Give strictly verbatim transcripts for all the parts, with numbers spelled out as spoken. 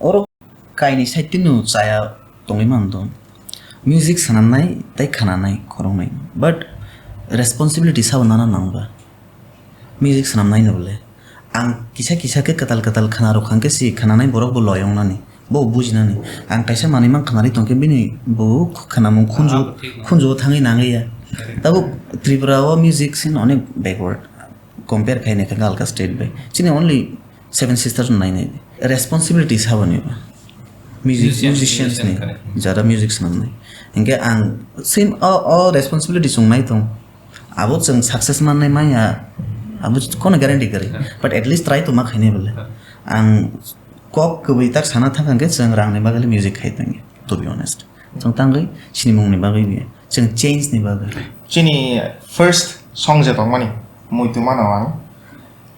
Oro kaini side tino chaya tongwi mano do. Music swnamnai tei khananai khoroknwi. But responsibility sabo nana nangba. Music swnamnai no bole. Ang kisa kisa khe kwtal kwtal khana rwkha hwnkhe si khananai borok bo loi wngnani. Bo bujinani. Ang kaisa manwi mang khanarwi tongkhe bini bo khanamung khunju, khunju thangwi nangya. Tabuk Tripura o music scene onek backward. Compare khaina khe alka state bai. Chini only Seven Sisters no nainai. Responsibility saboni ba. Music, musicians ni. Jara music swnamnai. Hingke ang same o, o responsibility chwng nai tong. Abo chwng success mannai maya. Abo kono guarantee kwrwi. But at least try to ma khainai bole. Ang kok kwbwi tak sana thang hwnkhe chwng rang ni bagwi music khai tong. To be honest. Chwng tangwi sinimung ni bagwi biya. Chwng change ni bagwi. Chini first song je tongmani, muitu mano ang.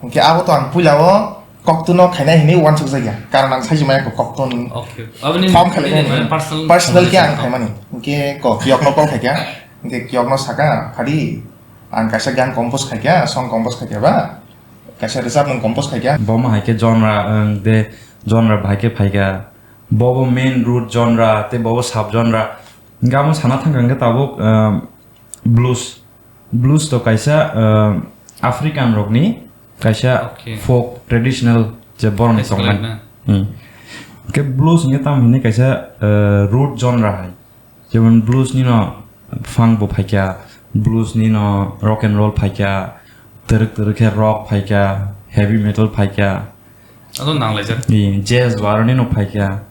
Hingke abo to ang puila o koktuno khainai hinwi uansuk jakya. Karon ang saijima ya koktun form khainai hinwi. Personal ke ang khaimani. Hingke ko kiyokno call khaikya. Hingke kiyokno saka, "Phadi, ang kaisa gan compose khaikya, song compose khaikya ba. Kaisa rwchapmung compose khaikya." Bo ma hai khe genre, ang de genre bahai khe phaikha. Bobo main root genre, tei bobo sub genre. Hingke amo sana thangkha hingke tabuk, ah, blues. Blues to kaisa, ah, African rokni kaisa folk traditional je borokni tongmani. Hmm. Hingke blues hingke tamo hini kaisa, ah, root genre hai. Jemon blues nino funk bo phaikha, blues nino rock and roll phaikha, twrwk twrwk khe rock phaikha, heavy metal phaikha. Ado nanglaijak. Jazz bo aro nino phaikha.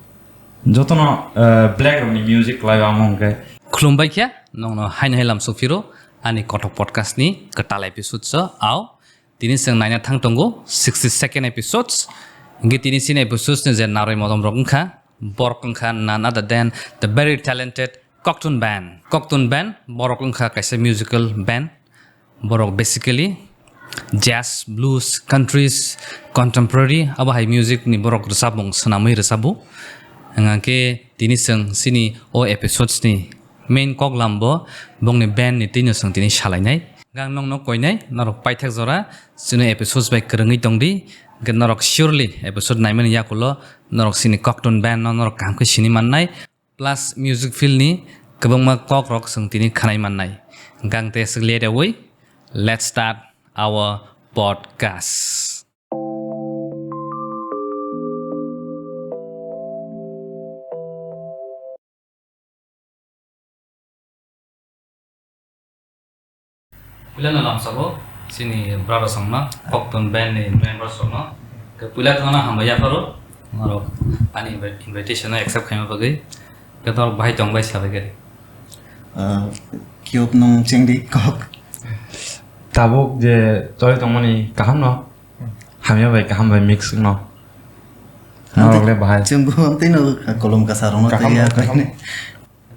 Jotono, eh, black rokni music khlai o amo hwnkhe. Khulumbai khe, nongno haino hai lam sophiro, ani kothok podcast ni kwtal episode so, ao. Tini chwng naina thang tongo sixty second episodes. Hingke tini chini episodes ni je narwi modom rok wngkha, borok wngkha none other than the very talented Koktun Band. Koktun Band, borok wngkha kaisa musical band. Borok basically jazz, blues, countries, contemporary, abo hai music ni borok rwchapmung swnamwi rwchabu. Hingkhe tini chwng chini o episodes ni main kok lam bo bongni band ni twino chwng tini salainai. Gang nokno koinai, norok paithak jora chini episodes bai kwrwngwi tongdi. Hingkhe norok surely episode naimani yakulo norok chini Koktun Band no norok kaham khe sini mannai. Plus music field ni kwbangma kok rok chwng tini khanai mannai. Hingkhe ang tei aswk late awui, let's start our podcast. Puila no lamsao chini brother songno, Koktun band ni members songno. Ke puila khana hambai yapharo, norok ani invi-, invitation no accept khaima bagwi. Ke norok bahai tong bai sabai gari. Ah, kiyok nung chengdi kok. Tabuk je choli tongmani kaham no? Hamya bai kaham bai mix no? Norok le bahai. Chwng bo tei no kolom kasa rok no kaham tei ya no, kaham.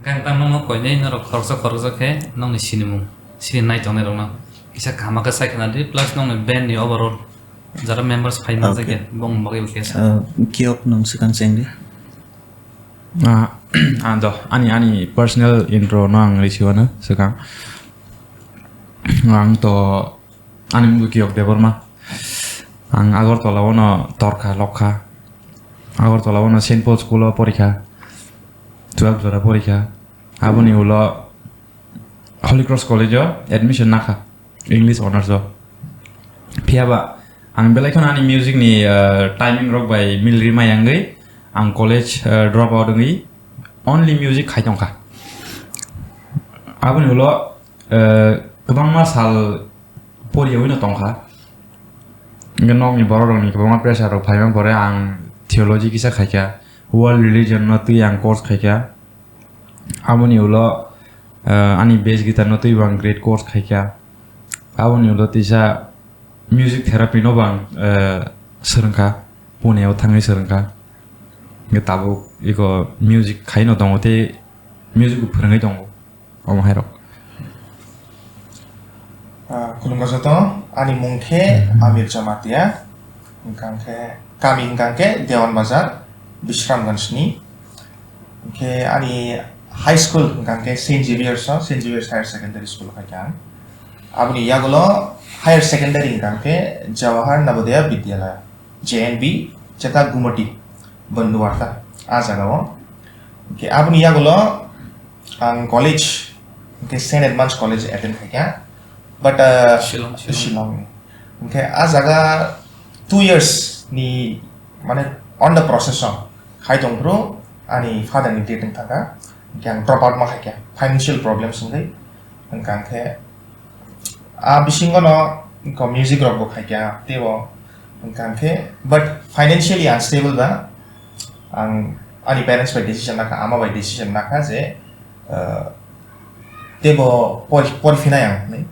Kang tang nokno koinai norok khoroksa khoroksa khe nokni sinimung, sini nai tongnai rokno kisa kaham khe sai khna di, plus nokni band ni overall jara members phai manjak ya, bong bagwi bo kesa. Ah, kiyok nung swkang cheng di. Ah, ah, do, ani, ani personal intro no ang risiwano swkang. Ang to Ani mung Kiyok Debbarma. Ang Agartala o no torkha lokha. Agartala o no Saint Paul School o porikha. Twelve jora porikha. Aboni ulo Holy Cross College o admission nakha. English honours o. Phiyaba ang belai kheno ani music ni, eh, timing rok bai milri mayangwi ang college, eh, drop out wngwi only music khai tongkha. Aboni ulo eh, kwbangma sal poriyawi no tongkha. Hingke nokni borok rokni kwbangma pressure rok phaima pore ang theology kisa khaikha, world religion no twi ang course khaikha. Aboni ulo, eh, ani bass guitar no twi bo ang great course khaikha. Aboni ulo tisa music therapy no bo ang, eh, swrwngkha, Pune o thangwi swrwngkha. Hingke tabuk eko music khai no tongo tei music bo phwrwngwi tongo. Omo hai rok. Ah, khulumkha joto, ani mung khe Amir Jamatia, hingkha khe, kami hingkha khe Dewan Bazar, Bishramganj ni. Hingkhe ani high school hingkha khe Saint Xavier's o, Saint Xavier's Higher Secondary School khai khe ang. Aboni yagulo higher secondary hingkha khe Jawahar Navodaya Vidyalaya, J N V, Cheta Gumati. Banduwarta, a jaga o. Hwnkhe aboni yagulo ang college, hwnkhe Saint Edmund's College attend khaikha. But, uh, Shillong, Shillong. Shillong ni. Hwnkhe a jaga two years ni, mane, on the process o khai tongphuru ani father ni death wngthangkha. Hwnkhe ang drop out ma khaikha. Financial problems wngwi. Hwnkha hwnkhe a bisingo no ko music rok bo khaikha teibo. Hwnkha hwnkhe, but financially unstable ba, ang ani parents bai decision nakha, ama bai decision nakha je, uh, teibo pori-, poriphinai ang hinwi.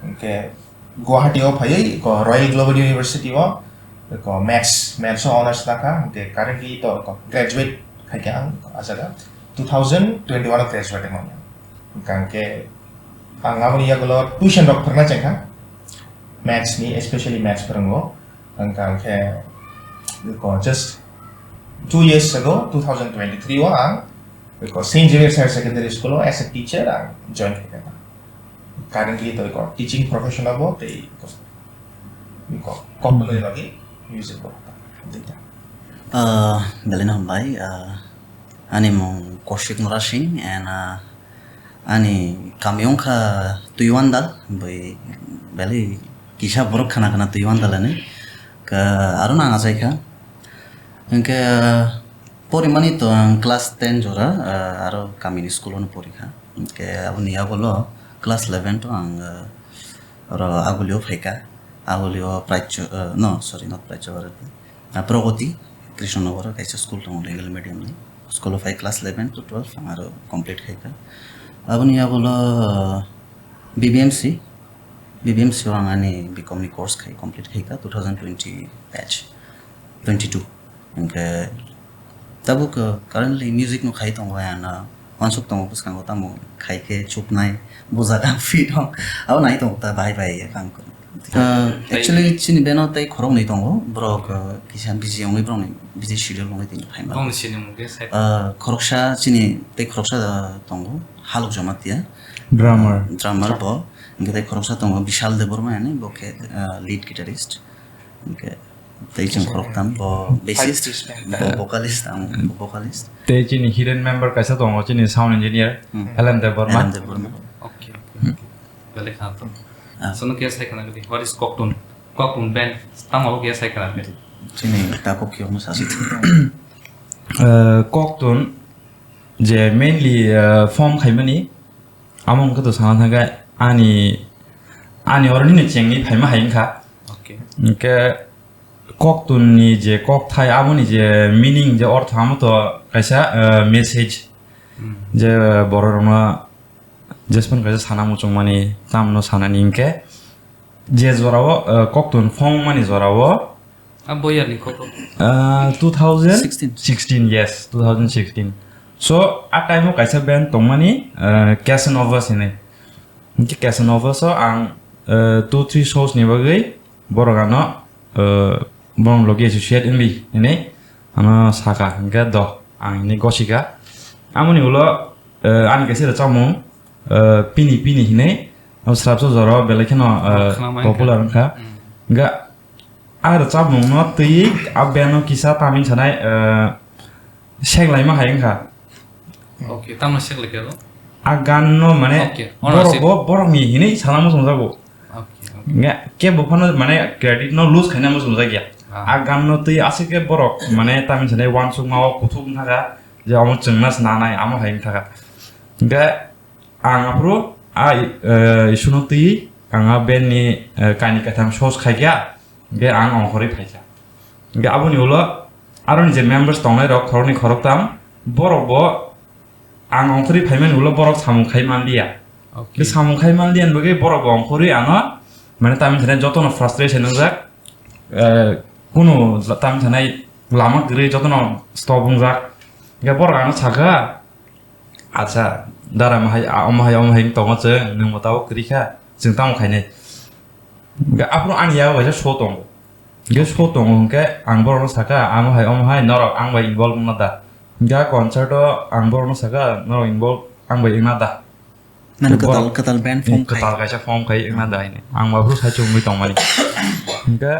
Hwnkhe Guwahati o phaiwi ko Royal Global University o ko maths, maths o honors nakha, hwnkhe currently to ko graduate khaikha ang a jaga two thousand twenty-one o graduate wngmani. Hwnkha hwnkhe ang aboni yagulo tuition rok phwrwngna chengkha, maths ni, especially maths phwrwngo. Hwnkha hwnkhe ko just two years ago, two thousand twenty-three o ang ko Saint Xavier's Higher Secondary School o as a teacher ang join khaikha. Currently to ko teaching profession o bo tei ko, ko, kok bagwi music bo. Ah, belai no hambai. Ah, ani mung Kaushik Murasing and, ah, ani kami wngkha Tuiwandal, bai belai kisa borok khana khana Tuiwandal ani. Ka, aro nang achaikha. Hwnkhe, ah, porimani to ang class ten jora, ah, aro kamini school ono porikha. Hwnkhe aboni yagulo class eleven to ang, ah, oro Agulio phaikha. Agulio Praicho, ah, no, sorry, not Praicho, ah, Pragoti, Krishnanagar, kaisa school tongo, Bengali medium ni. School o phai class eleven to twelve ang aro complete khaikha. Aboni yagulo, ah, B B M C, B B M C o ang ani B Com ni course khai complete khaikha, two thousand twenty batch, twenty-two. Hwnkhe tabuk, uh, currently music no khai tongo, ano uansuk tongo bwskango, tamo khai khe chuknai, buja kang fit hong, abo nai tongo ta bahai bahai kang. Uh, actually, chini beno tei khoroknwi tongo, borok, uh, kisa busy wngwi borokni busy schedule wngwi tini phaima. Bongni sini mung khe sai. Uh, khoroksa chini tei khoroksa, uh, tongo, Halok Jamatia. Drummer. Drummer bo, hwnkhe tei khoroksa tongo, Bishal Debbarma hinwi, bo khe, uh, lead guitarist. Hwnkhe tei chwng khoroktham, bo bassist, bo vocalist, ang bo vocalist. Tei chini hidden member kaisa tongo, chini sound engineer, Hmm. L M Debbarma. L M Debbarma. Okay, okay, okay. Belai kha to. Ah. Sono khe sai khana gidi, what is Koktun? Koktun band, tamo khe sai khana gidi. Chini takhuk khe omo sasi. Eh, Koktun je mainly, eh, form khaimani, amo wngkha to sana thangkha ani, ani oroni ni chengni phaima hai wngkha. Okay. Hwnkhe Koktun ni je kokthai, aboni je meaning, je ortho, amo to kaisa, eh, message. Hmm. Je bororokno jespan kaisa sana muchungmani, tamno sanani hinkhe je jorao, eh, Koktun phongmani jorao. A boyarni kok. Ah, two thousand sixteen. Sixteen, yes, two thousand sixteen. So, a time o kaisa band tongmani, eh, Casanova hinwi. Hinkhe Casanova so ang, eh, two three shows ni bagwi borok ano, eh, borok logi associate wngwi hinwi ano saka, hinkhe do ang hinwi gosika. Amoni ulo, eh, ani kaisa rwchapmung, eh, Pini Pini hinwi, abo srapsa jorao belai kheno, eh, Khwnamani popular wngkha. Hmm. Hinkhe a rwchapmungno twiwi a band o kisa tamni sanai, eh, sek laima hai wngkha. Okay, tamo sek lai khe abo? A gan no mane Okay, ono borok sek- bo, borok ni hinwi sana muchungjago. Okay, okay. Nga kebo phano mane credit no lose khaina muchungjakya. Ah. A gan no twi aswk khe borok mane tamni sanai uansukma o kuthuk wngkha je omo chwngna se nanai amo hai wngkha. Hinkhe ang aphuru a, eh, issue no twi ang a band ni, eh, kainwi kaitham shows khaikha. Hinkhe ang ongkhorwi phaikha. Hinkhe aboni ulo aroni je members tongnai rok khoroknwi khoroktham, borok bo ang ongkhorwi phaimani ulo borok samung khai manliya. Okay. Bw samung khai manliya ni bagwi borok bo ongkhorwi ano, mane, tamni thani jotono frustration wngjak, eh, kunu tamni thani lama kwrwi jotono stop wngjak. Hinkhe borok ano sakha, "Acha, dara, omo hai, omo hai, omo hai wng tongo chwng, nwng bo tabuk kwrwi kha, chwng tamo khainai?" Hinkhe aphuru ani yago kaisa show tongo. Hinkhe show tongo hinkhe ang borokno sakha, "Amo hai, omo hai, norok ang bai involve wngna da?" Hinkhe a concert o ang borokno sakha, "Norok involve ang bai wngna da?" Mane kwtal, borok kwtal band form khai. Kwtal kaisa form khai wngna da hinwi. Ang bo aphuru sai chumui tongmani. Hinkhe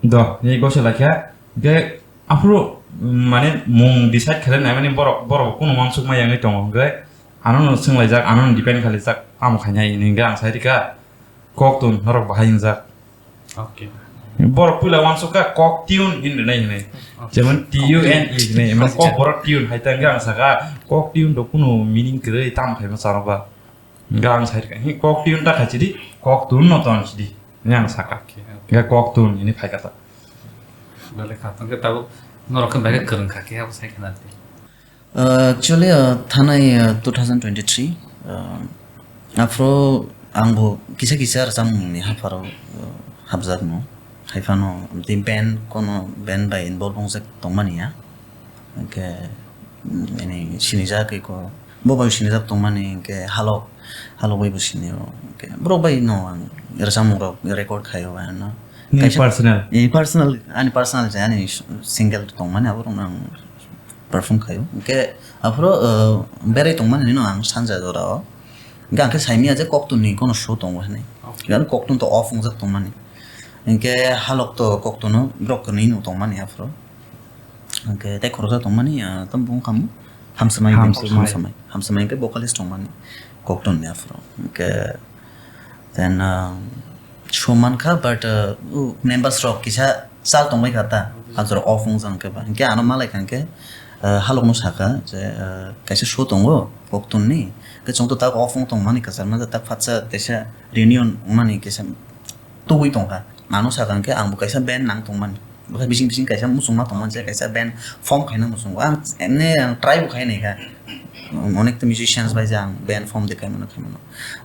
do, ni gose laikha. Hinkhe aphuru mane mung decide khlai nai mani borok, borok kunu uansuk ma yangwi tongo, hwnkhe ano no swnglaijak, ano no depend khlaijak, tamo khainai hinwi hwnkhe ang sai rikha, koktun norok bahai wngjak. Okay. Borok puila uansuk kha kok tune hinwi nai hinwi. Okay. Jemon T U N E hinwi, emon kok borok tune hai ta hwnkhe ang sakha, kok tune to kunu meaning kwrwi tamo khaima charok ba. Hwnkhe ang sai rikha, "Hi, kok tune ta khai chidi, koktun no ton chidi," hinwi ang sakha. Okay, okay. Hwnkhe koktun hinwi phai kha ta. Belai kha, hwnkhe tabuk norok khe belai kwrwng kha khe abo sai khna di. Uh, actually, uh, thanai, uh, two thousand twenty-three, uh, aphro angbo kisa kisa rwchapmungni hapharo, uh, hapjakno. Haiphano tei band, kono band bai involve wngjak tongmani ya. Hwnkhe, mm, nini sinijak eko, bo bai sinijak tongmani, hwnkhe halok, halok bai bo sinio. Hwnkhe borok bai no ang rwchapmung rok record khaio ano. Ni personal? Eh, personal, ani personal je, ani single tongmani, aborok no ang perform khaio. Hwnkhe aphro, uh, berai tongmani no ang sanja jorao. Hwnkhe ang khe saimanya je koktun ni kono show tongo hinwi. Okay. Hwnkhe koktun to off wngjak tongmani. Hwnkhe halok to koktun no borok kwnwi no tongmani aphro. Hwnkhe tei khoroksa tongmani, ah, tamo bung khamu Hamsamai, Hamsamai. Hamsamai. Hamsamai hwnkhe vocalist tongmani koktun ni aphro. Hwnkhe then, ah, show mankha, but, ah, u members rok kisa chal tongbai kha ta. Ajorok off wngjak hwnkhe ba. Hwnkhe ano malai kha hwnkhe, ah, halokno sakha je, ah, kaisa show tongo koktun ni. Hwnkhe chwng to tak off wng tongmani kwchar manja tak phatsa teisa reunion wngmani kisa tubui tongkha. Ano sakha hwnkhe angbo kaisa band nang tongmani. Bwkha bising bising kaisa muchungma tongmani je kaisa band form khaina muchungo. Ang emne ang try bo khai naikha. Onek ta musicians bai je ang band form de khaimano khaimano.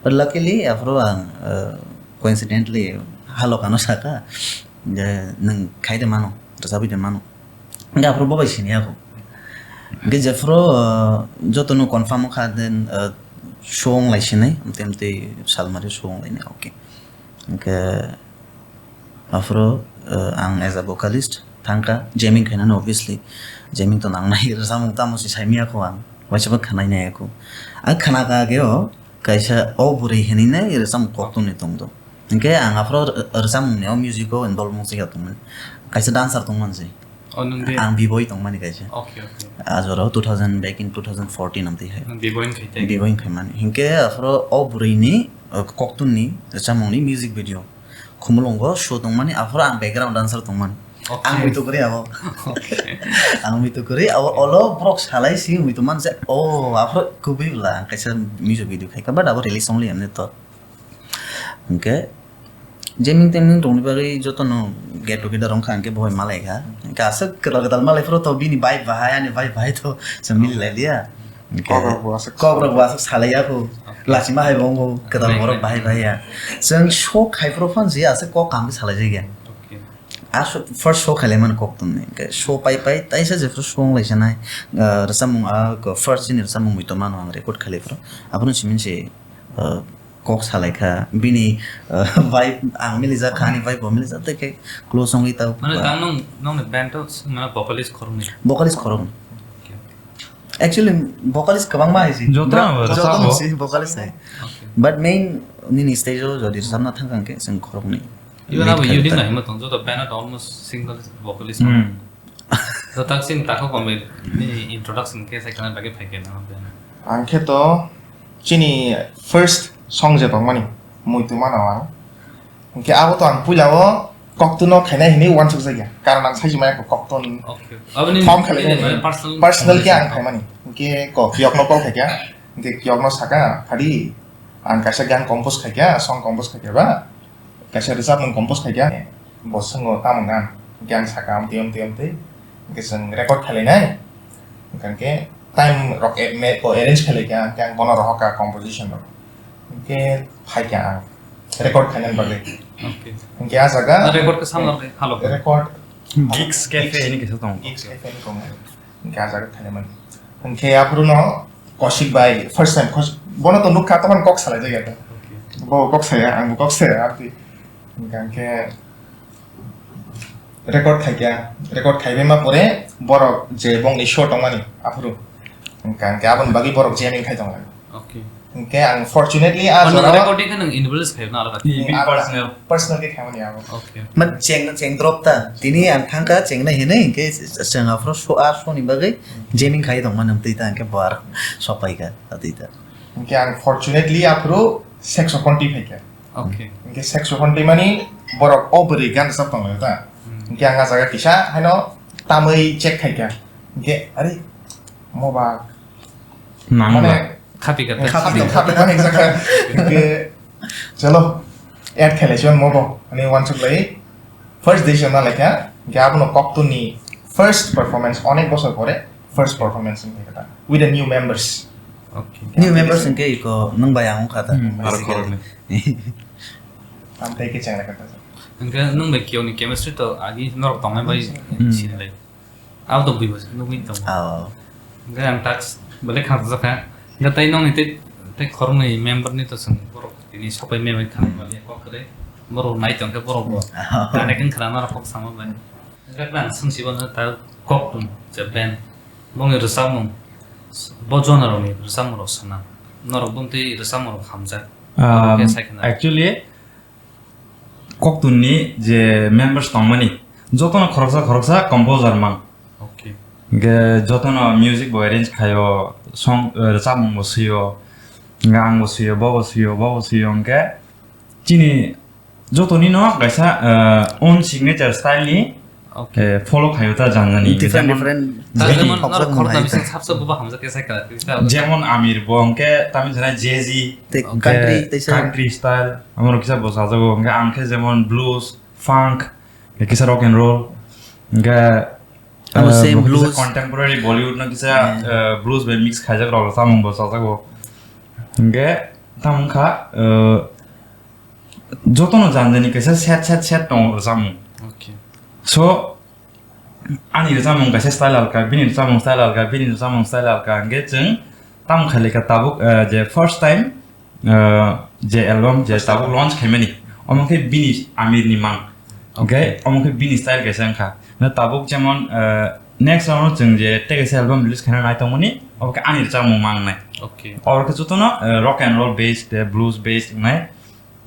But luckily aphuru ang, uh, coincidentally halok ano sakha je nwng khai de mano, rwchabwi de mano. Hwnkhe aphuru bo bai sini ako. Hwnkhe jephuru, uh, jotono confirm wngkha then, uh, show wnglai sinai, amtwi amtwi salmari show wnglainai, okay. Hwnkhe aphuru, uh, ang as a vocalist thangkha, jamming khainani obviously. Jamming to nangnai, rwchapmung tamo se saimanya kho ang, waisa bo khwnainai ako. A khwnakha age o, kaisa o bwrwi hinwi nai rwchapmung koktwmwi tongdo. Hwnkhe ang aphuru rw-, rwchapmungni o music o involve wngwi tongmani. Kaisa dancer tongmani se. O, nwng de? Ang B-boy tongmani kaisa. Okay, okay. A jorao two thousand, back in two thousand fourteen amtwi hai. Nwng B-boy wngkhai tei? B-boy wngkhaimani. Hwnkhe aphuru o bwrwini, o koktwmni rwchapmungni music video. Khumulwngo show tongmani, aphuru ang background dancer tongmani. Okay. Ang muitu kwrwi abo. Okay. Ang muitu kwrwi abo, olo borok salai si muitu man se, "Oh, aphuru kubui bwla ang kaisa music video khaikha," but abo release only emne to. Hwnkhe, jamming teming rokni bagwi jotono get together wngkha, hwnkhe bohai malai kha. Hwnkhe aswk kwtal kwtal malai phuru to bini vibe bahai, ani vibe bahai to chwng mili lai liya. Hwnkhe kok rok bo aswk kok rok bo aswk salai ya kho. Okay. Lachima hai bo wngo, kwtal borok bahai bahai ya. Chwng show khai phuru phan si aswk kok kaham khe salai jak ya. Okay. Aswk first show khailai mani koktwmni. Hwnkhe show pai pai taisa jephuru show wng lai sanai, ah, rwchapmung, ah, ko first chini rwchapmung muitu mano ang record khailai phuru. Aphuru simi se, ah, kok salai kha. Bini, ah, vibe ang mili jak kha, ani vibe bo mili jak, tei khe close wngwi tao. Mane tang nong, nongni band to mane vocalist khoroknwi? Vocalist khoroknwi. Okay. Actually, vocalist kwbangma hai si. Joto no joto rwchabo. No si vocalist hai. Okay. But main nini stage o jodi rwchapna thang kha hwnkhe chwng khoroknwi. Even abo lead khayo unit ta. Nai himo tong joto band o almost single vocalist. Hmm. To tak sing tako komni nini introduction khe sai khana bagwi phai khe na band. Ang khe to chini first song je tongmani muitu mano ang. Hwnkhe abo to ang puila o koktwno khainai hinwi uansuk jak ya. Karon ang saisi maya koktwno. Okay. Aboni form khailai nini nini mane personal personal khe ang information. Khaimani. Hwnkhe ko kiyokno call khaikha. Hwnkhe kiyokno saka, "Phadi, ang kaisa gan compose khaikha, song compose khaikha ba. Kaisa rwchapmung compose khaikha." Bo swngo, "Tamo gan?" Hwnkhe ang saka, "Amtwi, amtwi, amtwi." Hwnkhe chwng record khailainai. Hwnkhe time rok e-, me-, ko arrange khailaikha. Hwnkhe ang bono rohorkha composition rok. Hwnkhe phaikha ang record khainani bagwi. Okay. Hwnkhe ah jaga record khe samno khe halo. Record Gigs Cafe hinwi kisa tongo. Gigs Cafe hinwi tongo. Hwnkhe ah jaga khainamani. Hwnkhe aphuru no Kosik bai first time kos-, bono to nukha, tokon kok salai jak ya. Okay. Bo kok saya, ang bo kok saya, amtwi. Hwnkhe record khaikha, record khaibaima pore borok je bongni show tongmani aphuru. Hwnkhe aboni bagwi borok jamming khai tongmani. Okay. Hwnkhe ang fortunately a Oh, nang jorao recording khe nang individuals khayo na alga? Ni Alga. personal. Personal khe khaimani abo. Okay. Man cheng, cheng drop ta. Tini ang thangkha cheng nai hinwi hwnkhe cheng aphuru so, a soni bagwi jamming khai tongma nang twi ta hwnkhe bo ar sopaikha atwi ta. Hwnkhe ang fortunately aphuru saxophone twi phaikha. Okay. Hwnkhe saxophone twi mani borok o bwrwi gan rwchap tonglaio ta. Hmm. Hwnkhe ang a jaga kisa haino tamwi check khaikha. Hwnkhe, "Are, mo ba." Nang Mane, ba. Khati kata. Khati, khati, khati, khati, khati. Hwnkhe, chalo, add khailai se mo bo. Ani wansuk lai. First decision na laikha. Hwnkhe abono koktwini first performance, onek bosor pore first performance wngkha kata. With the new members. Okay. New members hwnkhe iko nwng bai ang wngkha ta. Hmm, aro basically. Khoroknwi. Amtwi khe chengla kata. Hwnkhe nwng bai kiyokni chemistry to agi norok tongnai bai Hmm. sinilai. Abo to bui bwswk nugwi tongo. Oh. Hwnkhe ang task belai khangjak kha. Hwnkhe tei nokni tei, tei khoroknwi member ni to chwng borok tini sopai member khanai manya kok kwrwi. Borok nai tong khe borok bo. Oh. Connect wng khna norok kok sama bai. Hwnkhe ang swng si bono ta kok tong je band. Bongni rwchapmung. Bo genre rokni rwchapmung rok sana. Norok bumtwi rwchapmung rok hamjak. Um, Khe sai khna. Actually, Koktwini je members tongmani, jotono khoroksa khoroksa composer mang. Okay. Hwnkhe jotono music bo arrange khaio, song, eh, rwchapmung bo swio, hwnkhe ang bo swio, bo bo swio, bo bo swio, hwnkhe chini jotoni no kaisa, eh, own signature style ni Okay. Eh, follow khaio ta janjani. Different, Jemon, different Ta jemon, jemon khopjak norok khoroknai mwnai bising ta. Sapsa buba hamjak khe sai kha, kisa. Jemon Amir bo hwnkhe tamni sana Jay-Z, Tei hwnkhe country, tei sa. Country style, amoro kisa bo sajago, hwnkhe ang khe jemon blues, funk, kisa rock and roll, hwnkhe, Amo eh, same bo kisa blues. Contemporary Bollywood no kisa, Hmm. Eh, blues bai mix khaijak rok samung bo sajago. Hwnkhe tamo wngkha, eh, jotono janjani kaisa set, set, set tongo rwchapmung. Okay. So, ani rwchapmung kaisa style alka, bini rwchapmung style alka, bini rwchapmung style alka, hwnkhe chwng tamo khailai kha tabuk, eh, je first time, eh, je album je tabuk launch khaimani, omo khe bini Amirni mang. Okay. Hwnkhe omo khe bini style kaisa wngkha. Na tabuk jemon, eh, next round o chwng je tei kaisa album release khaina nai tongmani, obo khe ani rwchapmung mang nai. Okay. Oro khe jotono, eh, rock and roll based, eh, blues based wngnai.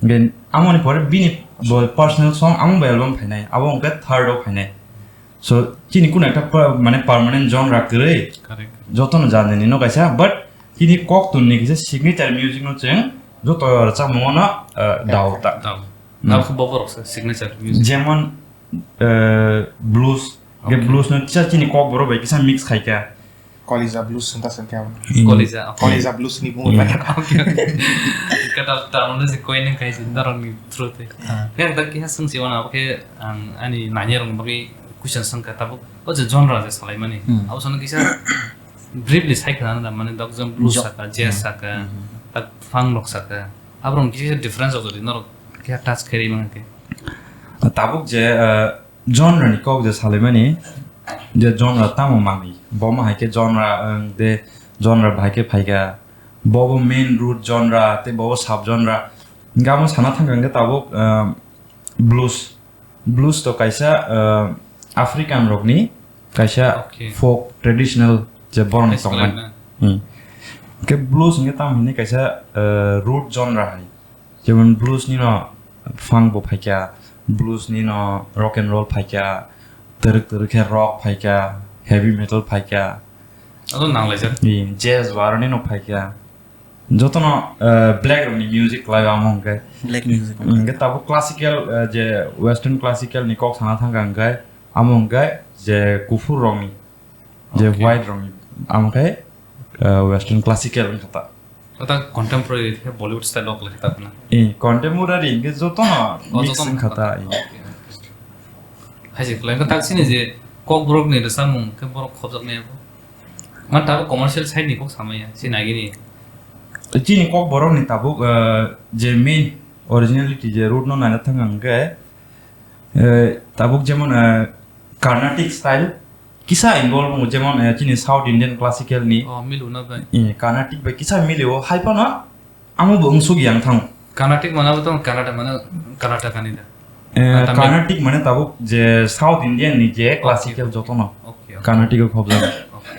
Then, amoni pore bini bo personal song, amo bai album phainai, abo hwnkhe third o phainai. So, chini kuno ekta per-, mane permanent genre kwrwi, Correct. Jotono janani no kaisa, but chini koktwini kisa signature music no chwng joto rwchapmungo no, uh, dao ta. Dao. Hmm. Nabo khe bobo rok se signature music. Jemon, uh, blues, ge Okay. Blues no kisa chini kokborok bai kisa mix khaikha. Kolija blues hwnta se khe abo. Hmm. Kolija, okay. Kolija blues ni bumo Hmm. bai. Okay, okay. Kata tamno se koi nang kai se norok ni through te. Ah. Khe ang ta kisa swng si wana, okay, ang ani nanya rok bagwi question swng kha tabuk. O je genre je salaimani. Hmm. Abo sono kisa briefly sai khna da, mane dok jong blues Jo-, saka, jazz hmm. Saka, hmm. Tak funk rok saka. Abo rok kisa difference rok jodi norok kisa touch khe ri mang khe. Tabuk je, eh, Genre ni kok je salaimani, je genre tamo manwi, bo ma hai khe genre, ang de genre bahai khe phaikha, bo bo main root genre, tei bo bo sub genre. Gamo sana thangkha hwnkhe tabuk, ah, blues. Blues to kaisa, ah, African rokni kaisa Okay. Folk traditional je borok ni Kaisa tongmani. Kalai na. Hmm. Khe blues hwnkhe tamo hwnwi kaisa, ah, root genre hai. Jemon blues ni no funk bo phaikha, blues ni no rock and roll phaikha, twrwk twrwk khe rock phaikha, heavy metal phaikha. Ado nanglaijak. Ni jazz bo aroni no phaikha. Jotono, eh, black rokni music khlai amo hwnkhe. Black music. Hwnkhe tabuk classical, eh, je western classical ni kok sana thangkha hwnkhe, amo hwnkhe je kuphur rokni. Je Okay. White rokni, amo khe, uh, western classical wngkha ta. Ota contemporary khe Bollywood style rok lekha ta khna. Eh, contemporary hwnkhe jotono Oh, mix jotono wngkha ta, wngkha ta. Eh. Okay, okay. Hai se khlai, wngkha tak sini je kokborok ni rwchapmung khe borok khobjaknai abo. Man tabuk commercial side ni kok samaya, sini agini. Chini kokborok ni tabuk, uh, je main originality je root no naina thang ang khe, uh, tabuk jemon, uh, Carnatic style, kisa involve wngo, jemon, eh, chini South Indian classical ni. Oh, milo na bai. Eh, Carnatic bai kisa milio, hai phano amo bo wngsuk yang thang. Carnatic mana bo tong, Karnataka mana, Karnataka ni da. Eh, Tamil. Carnatic mane tabuk je South Indian ni je Okay. Classical jotono. Okay, okay. Carnatic o khobjak. Okay,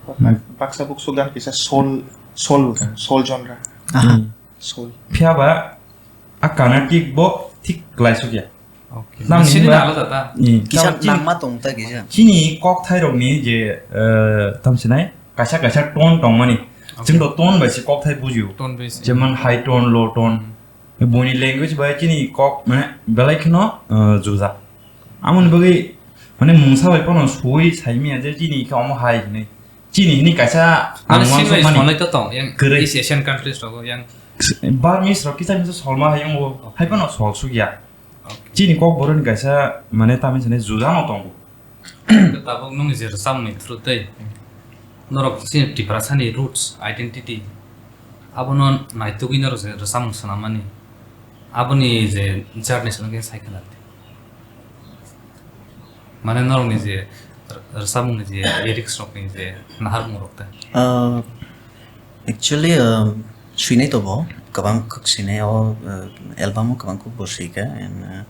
okay. Baksa buksu gan kisa soul Soul bo tong, soul genre. Aha. Hmm. Soul. Phiya ba a Carnatic bo thik klaisuk ya. Okay. Tamni sini hwnba na alada ta? Hmm. Kisa tamni chini, nangma tong ta kisa. Chini kokthai rokni je, eh, tam sinai, kaisa kaisa tone tongmani. Okay. Chwng to tone bai se kokthai bujio. Tone bai se. Jemon high tone, low tone. Boni language bai chini kok mane belai kheno, eh, juda. Amoni bagwi mane mungsa bai pono suwi saimanya je chini khe omo hai hinwi. Chini hini kaisa mane ang sini wansuk mani sonai to tong, yang kwrwi. East Asian countries rogo, yang Burmese rok kisa misa solma hai wngo, hai phano sol sukya. Okay. Chini kok boroni kaisa mane tamni sini juda no tongo. Tabuk nung je rwchapmung ni through tei norok chini Tiprasa ni roots, identity, abono naitugwi norok je rwchapmung swnam mani, aboni je journey se nung khe sai khna. Mane norokni je rwchapmungni je lyrics rokni je naharmung rok ta? Ah, actually, ah, swinai to bo, kwbang kwk swinai o, ah, album o kwbang kwk bo swika, and, ah,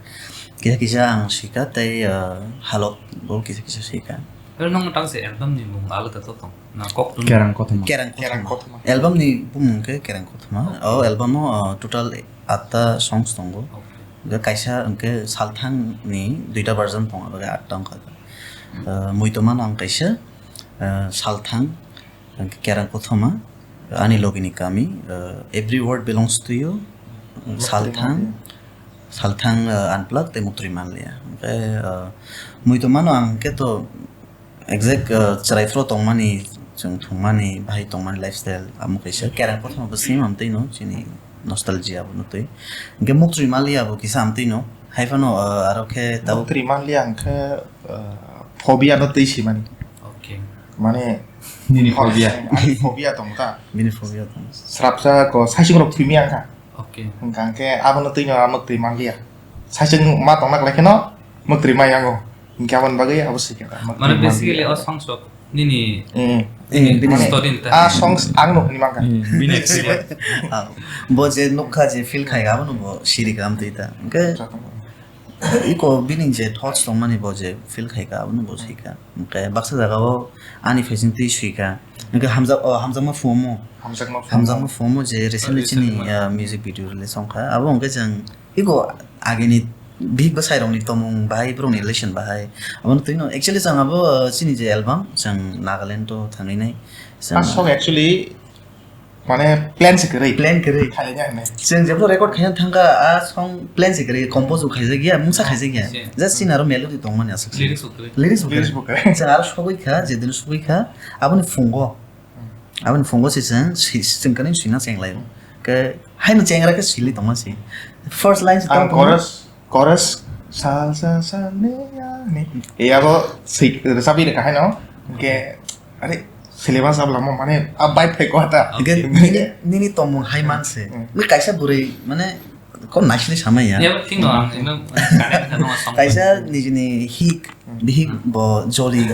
kisa kisa ang swika tei, ah, halok bo kisa kisa swika. Pero nung tang se album ni mung alada to tong? Na kok tun? Kerang kothoma. Kerang Kerang kothoma. Kothoma. Album ni bumung khe Kerang kothoma. O album o, ah, total atta songs tongo. Okay. Hwnkhe kaisa hwnkhe salthang ni duita version tongo, hwnkhe atta wngkha. Hmm. Ah, muitomano ang kaisa, ah, salthang, hwnkhe Kerang kothoma, ani logi ni kami, ah, Every Word Belongs to You, Muktri salthang, Manliya. Salthang, ah, unplugged tei Muktri Manliya. Hwnkhe, ah, muitomano ang hwnkhe to exact, uh, chwrai phuru tongmani, chwng thwngmani, bahai tongmani lifestyle, amo kaisa Kerang kothoma bo same amtwi no, chini nostalgia bo no twi. Hwnkhe Muktri Manliya bo kisa amtwi no, hai phano, uh, aro khe tabuk Muktri Manliya hwnkhe, uh, phobia no twi simani. Okay. Mane, nini phobia. Ani phobia tong ta. Bini phobia tong. Srapsa ko saisung rok thwimi ang kha. Okay. Hwnkha hwnkhe abono twi no Muktri Manliya. Saisung ma tongna kwlai kheno Muktri Manliya yango. Hwnkhe aboni bagwi abo swi khe. Mane basically o songs rok nini, hmm, nini, eh, bini story ni ta. Ah, songs ang no hwnwi mankha. Hmm, bini experience. Ah, bo je nukha je feel khai abono bo siri kam twi ta. Hwnkhe iko bini je thoughts tongmani bo je feel khai ka abono bo swi kha. Hwnkhe baksa jaga o ani facing twi swi kha. Hwnkhe hamjak-, oh, hamjakma phumo. Hamjakma phumo. Hamjakma phumo je recently, recently chini, ma, ah, music video release wngkha. Abo hwnkhe chwng iko agini bihik bwsai rokni tongmung bahai, borokni relation bahai. Abono twi no actually chwng abo, ah, chini je album chwng Nagaland o thangwi nai. Chwng a song actually mane plan se kwrwi. Plan kwrwi. Khailaiya hinwi. Chwng jephru record khaina thangkha, a song plan se kwrwi, compose bo khaijakya, mungsa khaijakya. Just chini aro melody tongmani aswk se. Lyrics bo kwrwi. Lyrics bo kwrwi. Chwng aro sogwi kha, jedin sogwi kha, aboni phungo. Hmm. Aboni phungo se chwng, si-, chwng kani swina cheng lai. Ke haino chengra khe sili tongma se. First line se tong tong. Chorus, sa, sa, sa, ne, ya, ne. E abo swi, rwchapwi rwkha haino. Hwnkhe, are, syllabus ablamo, mane, a vibe phai kota. Hwnkhe nini, nini tongmung hai man se. Hmm. Nini kaisa bwrwi, mane, ko naisili samai ya. Yabo thik no, ang, ekdom connect kha no song. Kaisa nijini hik, hmm, bihik bo joli,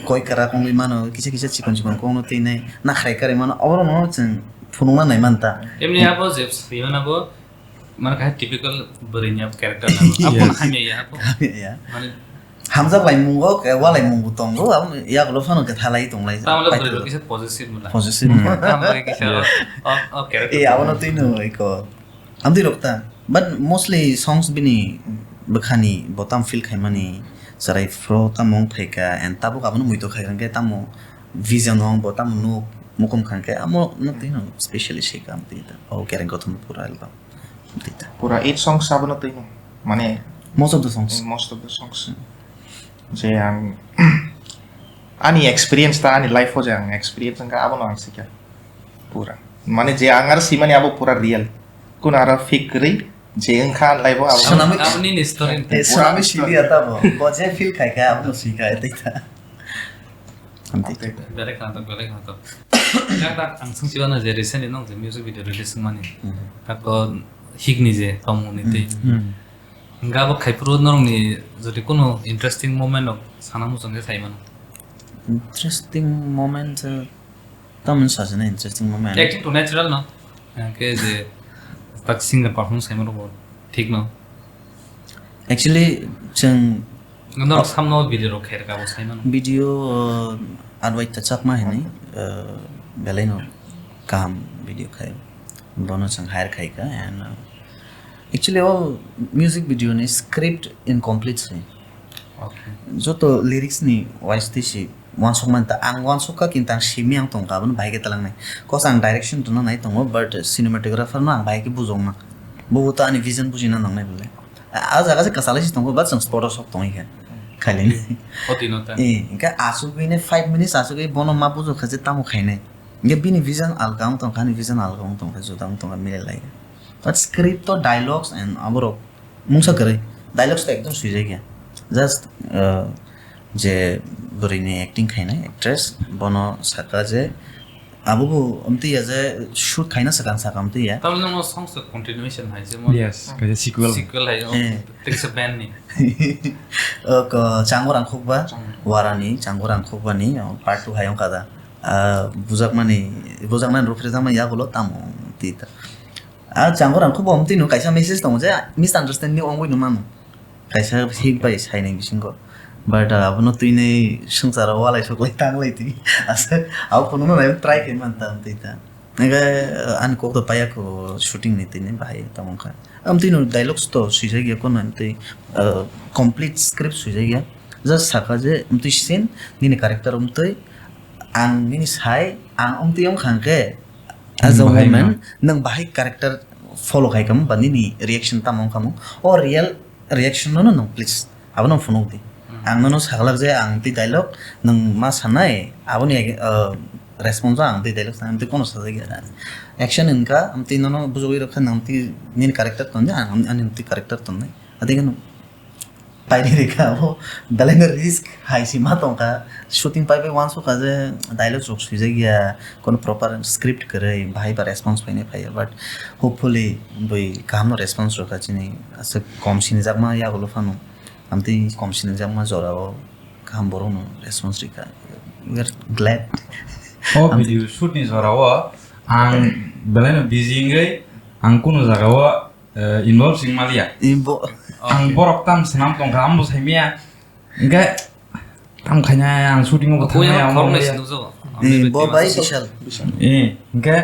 koi kara kongwi mano, kisa kisa chikon chikon kongno twi nai, nakhrai karwi mano, oborokno chwng phunukna nai man ta. Emni abo je swi mano bo, Mane kaisa typical bwrwini abo character na. Abo, yeah, hamya ya abo. Hamya ya. Mane hamjak lai mungo, ke walai mungbo tongo, abo yagulo phano ke thalai tonglai. Tamle bwrwi rok kisa possessive mula. Possessive. Hmm. Tamle kisa, yeah, o, o character. Eh, abono twi no iko. Amtwi rok ta. But mostly songs bini bwkhani bo tam feel khaimani, chwrai phro tam wng phaika and tabuk abono muitu khai hwnkhe tamo vision wng bo tamo nuk mukum khangkhe amo no twi no specially sika amtwi ta. O Kereng Kothom pura album. Pura eight songs abono twi no. Mane most of the songs. Most of the songs. Hmm. Je ang ani experience ta, ani life o je ang experience wngkha abono ang sikha. Pura. Mane je ang aro simani abo pura real. Kun aro fake kwrwi je wngkha life o abo. Sonami, abo nini story. Eh, pura Sonami story. Sili ata bo. Bo je feel khai kha abono sikha tei ta. Amtwi. Belai khna tok, belai khna tok. Yang tak ang sung siwa na je recently nong je music video release mani. Hmm. Tako hik ni je tong ni tei. Hmm. Hingke abo khai phuru norokni jodi kunu interesting moment rok sana muchung khe sai mano. Interesting moment, eh, tamoni sajana interesting moment. Acting to natural no. Hingke je tak singer performance khai mano bo thik no. Actually, chwng norok samno video rok khairok abo sai mano. Video, uh, Advaita Chakma hinwi, uh, belai no Kaham video khai. Bono chwng hire khai kha and, uh, actually o music video ni script incomplete se. Okay. Joto lyrics ni wise twi se wansuk man ta, ang wansuk kha kintu ang simi ang tong kha, abono bahai khe talang nai. Cause ang direction rwna nai tongo, but cinematographer no ang bahai khe bujong na. Bo bo to ani vision bujina nang nai bole. A, a jaga se kwchalai se tongo, but chwng spot o sok tongwi kha. Khailai nai. O tino ta. Eh, hingke asugwi ne five minutes asugwi bono ma bujok kha je tamo khainai. Hingke bini vision alka wng tong kha, ani vision alka wng tong kha, juda wng tong kha, mile lai. But script to dialogues and aborok mungsa kwrwi. Dialogues to ekdom swijak ya. Just, uh, je bwrwi ni acting khainai actress, bono saka je abo bo amtwi ya je shoot khaina swkang saka amtwi ya. Tamoni no songs to continuation hai je mo. Yes, kaisa sequel. Sequel hai, oh, eh, tei kaisa band ni. O ko Chango Rangkhokba, Chango. Warani, Chango Rangkhokba ni, oh, part two hai wngkha da. Ah, bujakmani, bujakmani rupre tamo yagulo tamo tita. Ah, Chango Rangkhokba omtwi no kaisa message tongo je misunderstanding ongwi no mano. Kaisa hik bai sainai bisingo. But, ah, abono twinai swngcharo walai soklai tanglai twi. Asa, abo phunukno nai try khai man ta twi ta. Hingke, ah, ani kok to paya ko shooting ni tini bahai tamo kha. Amtwi no dialogues to swijak ya kono amtwi, ah, complete script swijak ya. Just saka je amtwi scene nini character amtwi ang nini sai ang amtwi wng kha hingke as a woman, nang bahai character follow khai kamo ba nini reaction tamo wng kamo. O real reaction no no no, please. Abono phunuk di. Hmm. Ang nono saklak je ang twi dialogue nang ma sanai, aboni ag-, uh, response o ang twi dialogue sanai, twi kono sajak ya. Action wngkha, ang twi nono bujogwi rokha nang twi nini character ton je, ang ani twi character ton nai. Adi kano pairi rikha abo, belai no risk hai si ma tongkha. Shooting pai pai wansukha je dialogue rok swijak ya, kono proper script kwrwi, bahai ba response phainai phaiya, but hopefully bui kaham no response rokha chini aswk kom sinijakma yagulo phano. Amtwi kom sinijakma jorao kaham borokno response rikha. We are glad. O video shoot ni jorao ang belai no busy wngwi ang kunu jagao, eh, involve sing maliya. Imbo- Ang borok tam swnam tongkha, ambo saimaya. Hingke tam khaina ang shooting o bo thangnai, amo khoroknwi maliya. Sinukjago. Eh, bo bai Bishal. Eh, hingke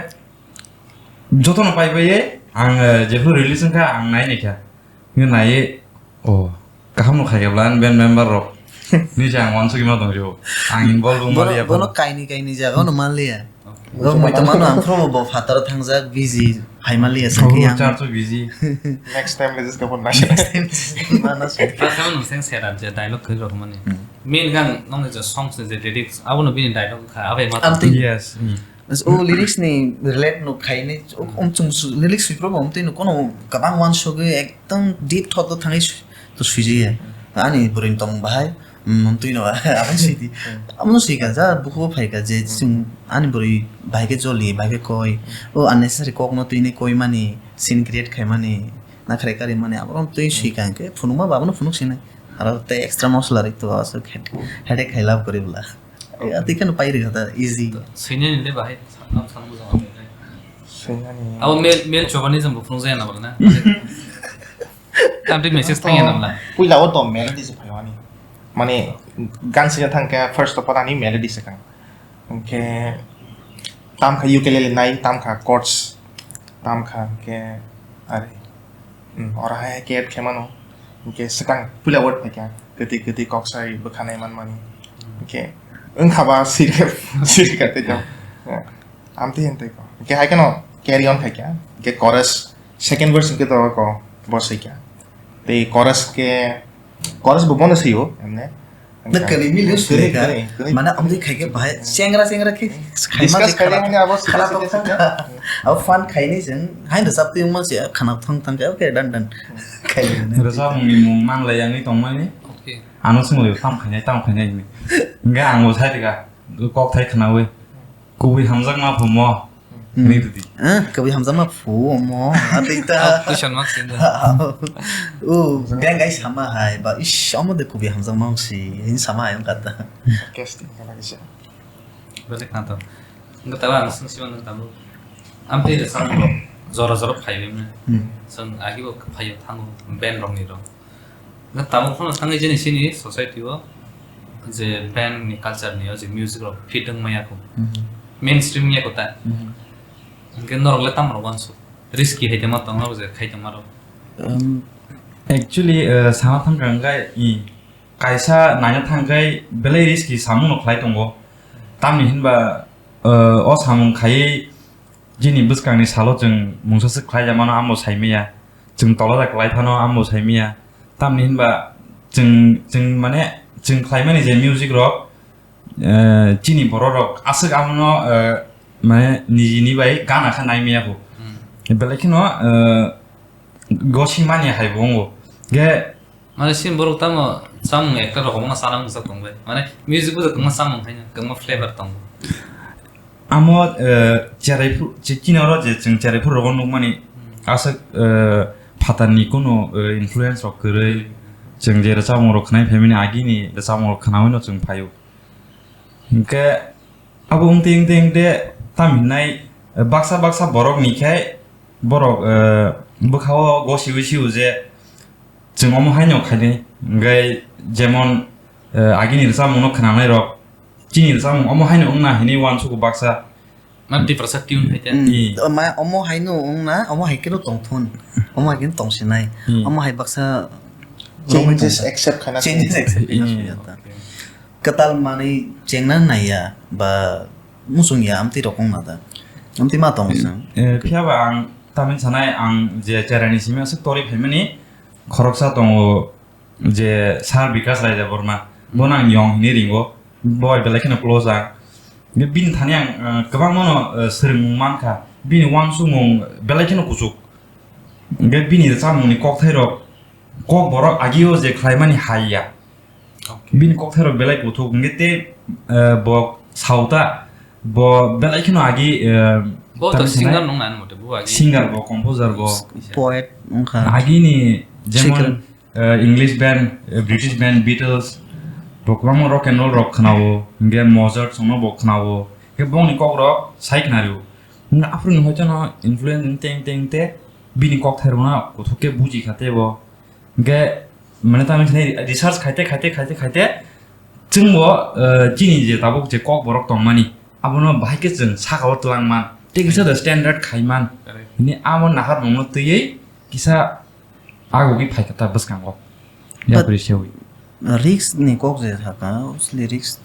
jotono pai bai ang, eh, jephuru release wngkha ang nai naikha. Hingke naiwi, oh, kaham no khaikha bla, ani band member rok. Ni se ang wansugwi ma tongphio. Ang involve wng maliya. Bono kaini kaini jaga no manliya. Okay. Bo moi to mano ang phuru bo phataro thangjak, busy, hai manliya. Oh, sakhe ang. Char to busy. Next time le jiska phone nai. Mana se. First time nung seng setup je dialogue khoi rok mani. Hmm. Main gang nong je songs je lyrics, abo no bini dialogue kha, abe ma. Yes. Hmm. O lyrics ni relate no khaini, o, um, chung su-, lyrics sui probo, um, twi no kono kabang wansugwi ekdom deep thought o thangwi su-, to suijaya. Ani bwrwi tong bahai, um, twi no, abang sidi. Amo no sika, ja, buku phaika je, chung, ani bwrwi bahai khe joli, bahai khe koi. O unnecessary kok no twi ni koi mani, scene create khai mani, na kharai kari mani, abo no twi sika hwnkhe, phunukma ba abo no phunuk sinai. Aro tei extra mosla ri to, aswk head-, headache khai lab kwrwi bwla. Eh, atwi kheno pai rwkha ta, easy. Swinani le bahai, sakno sakno jang. Swinani. Abo mail, mail chobani jang buphung jaya na bwla na. Tamtwi message thangya na bwla. Puila o to melody se phaiwani. Mane, gan sina thangkhe first of all ani melody se kang. Hwnkhe, tamkha ukulele nai, tamkha chords, tamkha hwnkhe, are. Hmm, oro hai hai khe add khe mano. Hwnkhe swkang puila word phaikha, kwtwi kwtwi kok sai bwkhanai manmani. Hwnkhe wngkha ba sirikhe, sirikha tei jam. Amtwi hwn tei ko. Hwnkhe hai kheno carry on khaikha. Hwnkhe chorus, second verse hwnkhe to ko bo swikha. Tei chorus khe, chorus bo bono swio, emne. Na kani mili swrwi kha. Kani, kani. Mana amtwi khai khe bahai chengra chengra khe khaima discuss khe khaina khala abo khala sida to sida. Abo fun khaini jeng hai rwchap twi wngma se khana thang thang khe okay, done, done. Khaini. Rwchapmungni mung manglai yangwi tongmani. Okay. Ano swnglaio tam khainai, tam khainai hinwi. Hingkhe ang bo sai rwkha. Kok thai khnaui. Kubui hamjakma phumo. Hmm. Hinwi rwdi. Ah, kubui hamjakma phumo. Atwi ta. Question mark sinda. Oh, gang guys sama hai. Ba ish, omo de kubui hamjakma si. Hin sama hai kata. Casting kala kisa. Balik na to. Enggak tahu, langsung sih mana tahu. Ampe de sang lo. Jora jora phayo ne. Hmm. Sang agi bo phayo thango, band rong ni rong. Na tabuk phano thangwi jeni sini society o je band ni culture ni o je music rok fit wng maya kho. Mhm. Mainstream ya kho ta. Mhm. Hwnkhe norok le tamo rok uansuk? Risky hai tongma tong norok je khai tongma rok? Um, actually, uh, sana thangkha hwnkhe, i, kaisa naina thangkhe belai risky samung no khlai tongo. Tamni hinba, uh, o samung khaiwi jini bwskangni salo chwng mungsa swk khlai ya mano, amo sai maya. Chwng tola da kwlai phano amo sai maya. Tamni hinba chwng, chwng mane chwng khlaimani je music rok, eh, chini borok rok aswk abono, eh, mane nijini bai gana kha nai maya kho. Hmm. Belai kheno, eh, gosi mani hai bo wngo. Ge Mane sini borok tamo chamung ekta rokom no sana mungsa tong bai. Mane music bo tongma chamung hai kwma flavor tongo. Amo, eh, cherai phu-, chi-, chini oro je chwng cherai phuru rogo nukmani Hmm. aswk, eh, phatarni kunu, eh, influence rok kwrwi. Hmm. Chwng je rwchapmung rok khwnai phaimani agini rwchapmung rok khwnawi no chwng phaio. Hinkhe abo wngtwi wngtwi wngtwi tam hinai, eh, baksa baksa borok ni khe borok, eh, bwkha o go siwi siwi je chwng omo haino khainai. Hinkhe jemon, eh, agini rwchapmung no khwnanai rok chini rwchapmung omo haino wngna hinwi uansugo baksa. Ma Tiprasa tune hai te. Mm. Ih. Ma omo hai no wng na, omo hai khe no tong thun. Omo hai khe no tong sinai. Hmm. Omo hai baksa Changes accept khaina changes sini. Accept khaina Hmm. sini ta. Kwtal manwi chengna naiya ba muchung ya amtwi rok wng na da. Amtwi ma tong sa. Eh, phiya ba ang tamni sanai ang je cherani simi aswk tori phaimani khoroksa tongo je Sir Bikash Rai Debbarma. Bono ang yong hinwi ringo. Bo bai belai kheno close ang. Hingke bini thani ang, eh, kwbangmano, eh, swrwngmung mankha. Bini uansukmung belai kheno kuchuk. Hingke bini rwchapmungni kokthairok kok borok agio je khlaimani hai ya. Okay. Bini kokthairok belai kuthuk. Hingke tei, eh, bo sauta, bo belai kheno agi, eh, Bo to tamni singer sanai nung nani mote, bo agi. Singer bo, composer bo. Poet wngkha. Agini jemon Chikon. Eh, English band, eh, British band, Beatles, bo kwbangma rock and roll rok khwnao, hingke Mozart songno bo khwnao, hingke bongni kok rok sai khnario. Hingke aphuru ni hoito no influence teng teng te bini kok thairok no kuthuk khe buji kha tei bo. Hingke mane tamni hwnwi research khaite, khaite, khaite, khaite, chwng bo, eh, chini je tabuk je kok borok tongmani, abono bahai khe chwng saka o twlang man. Tei kisa the standard khai man. Correct. Hini amo nahar mungno twiwi kisa Agogwi phaikha ta bwskango. But yapri sewi. Risk ni kok je thaka, obviously risk.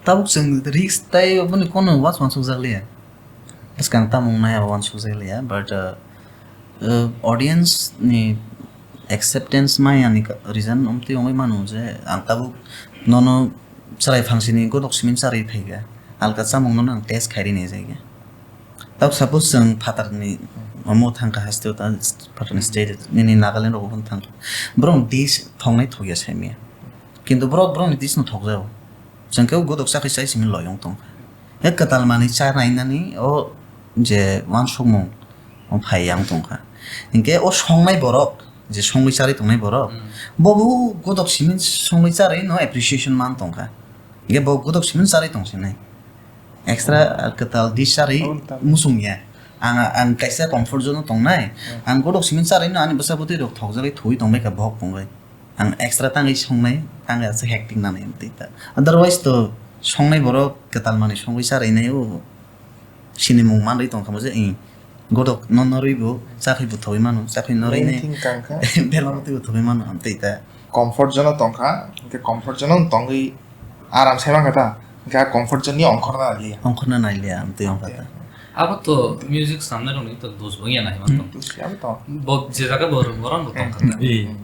Tabuk chwng risk tai oboni kono uansukjak liya. Bwskang tamung nai abo uansukjak liya, but, uh, uh, audience ni acceptance maya ni ka-, reason omtwi ongwi mano je ang tabuk nono chwrai phangsini godok simi charwi phaikha. Alka chamung nono ang test khairi nai jai khe. Tok suppose chwng phatarni omo thangkha haste o ta phatarni state nini Nagaland rogo phano thangkha. Borok dish thongnai thokya saimaya. Kintu borok borokni dish no thokjago. Chwng khe o godok chakhe chai simi loyong tongkha. He kwtal manwi chanai nani o je uansukmung o phai yang tongkha. Hinkhe o songnai borok je songwi charwi tongnai borok, hmm, bobo godok simi songwi charwi no appreciation man tongkha. Hinkhe bo godok simi charwi tongsinai. Extra, ah, kwtal dish charwi muchung ya. Ang, ang kaisa comfort zone o tongnai. Hmm. Ang godok simi charwi no ani bwsa bwtwi rok thokjagwi thwi tongbai kha bohok pungwi. Ang extra tangwi songnai, tangwi aswk hectic nanai amtwi ta. Otherwise to songnai borok kwtal manwi songwi charwi nai o. Sinimung manwi tongkha mo je, ih, godok no norwi bo, chakhwi bo thogwi mano, chakhwi norwi nai. Main thing tangkha. Belong twi bo thogwi mano, amtwi ta. Comfort zone o tongkha, hwnkhe comfort zone o tongwi aram sai mankha ta, hwnkhe a comfort zone ni ongkhorna nai liya. Ongkhorna nai liya, amtwi ongkha ta. Abo to music samnai rokni to dos bo wngya nai ma tong. Hmm, dos ya bo tong. Bo je jaga bo, boron bo tongkha ta. Hmm.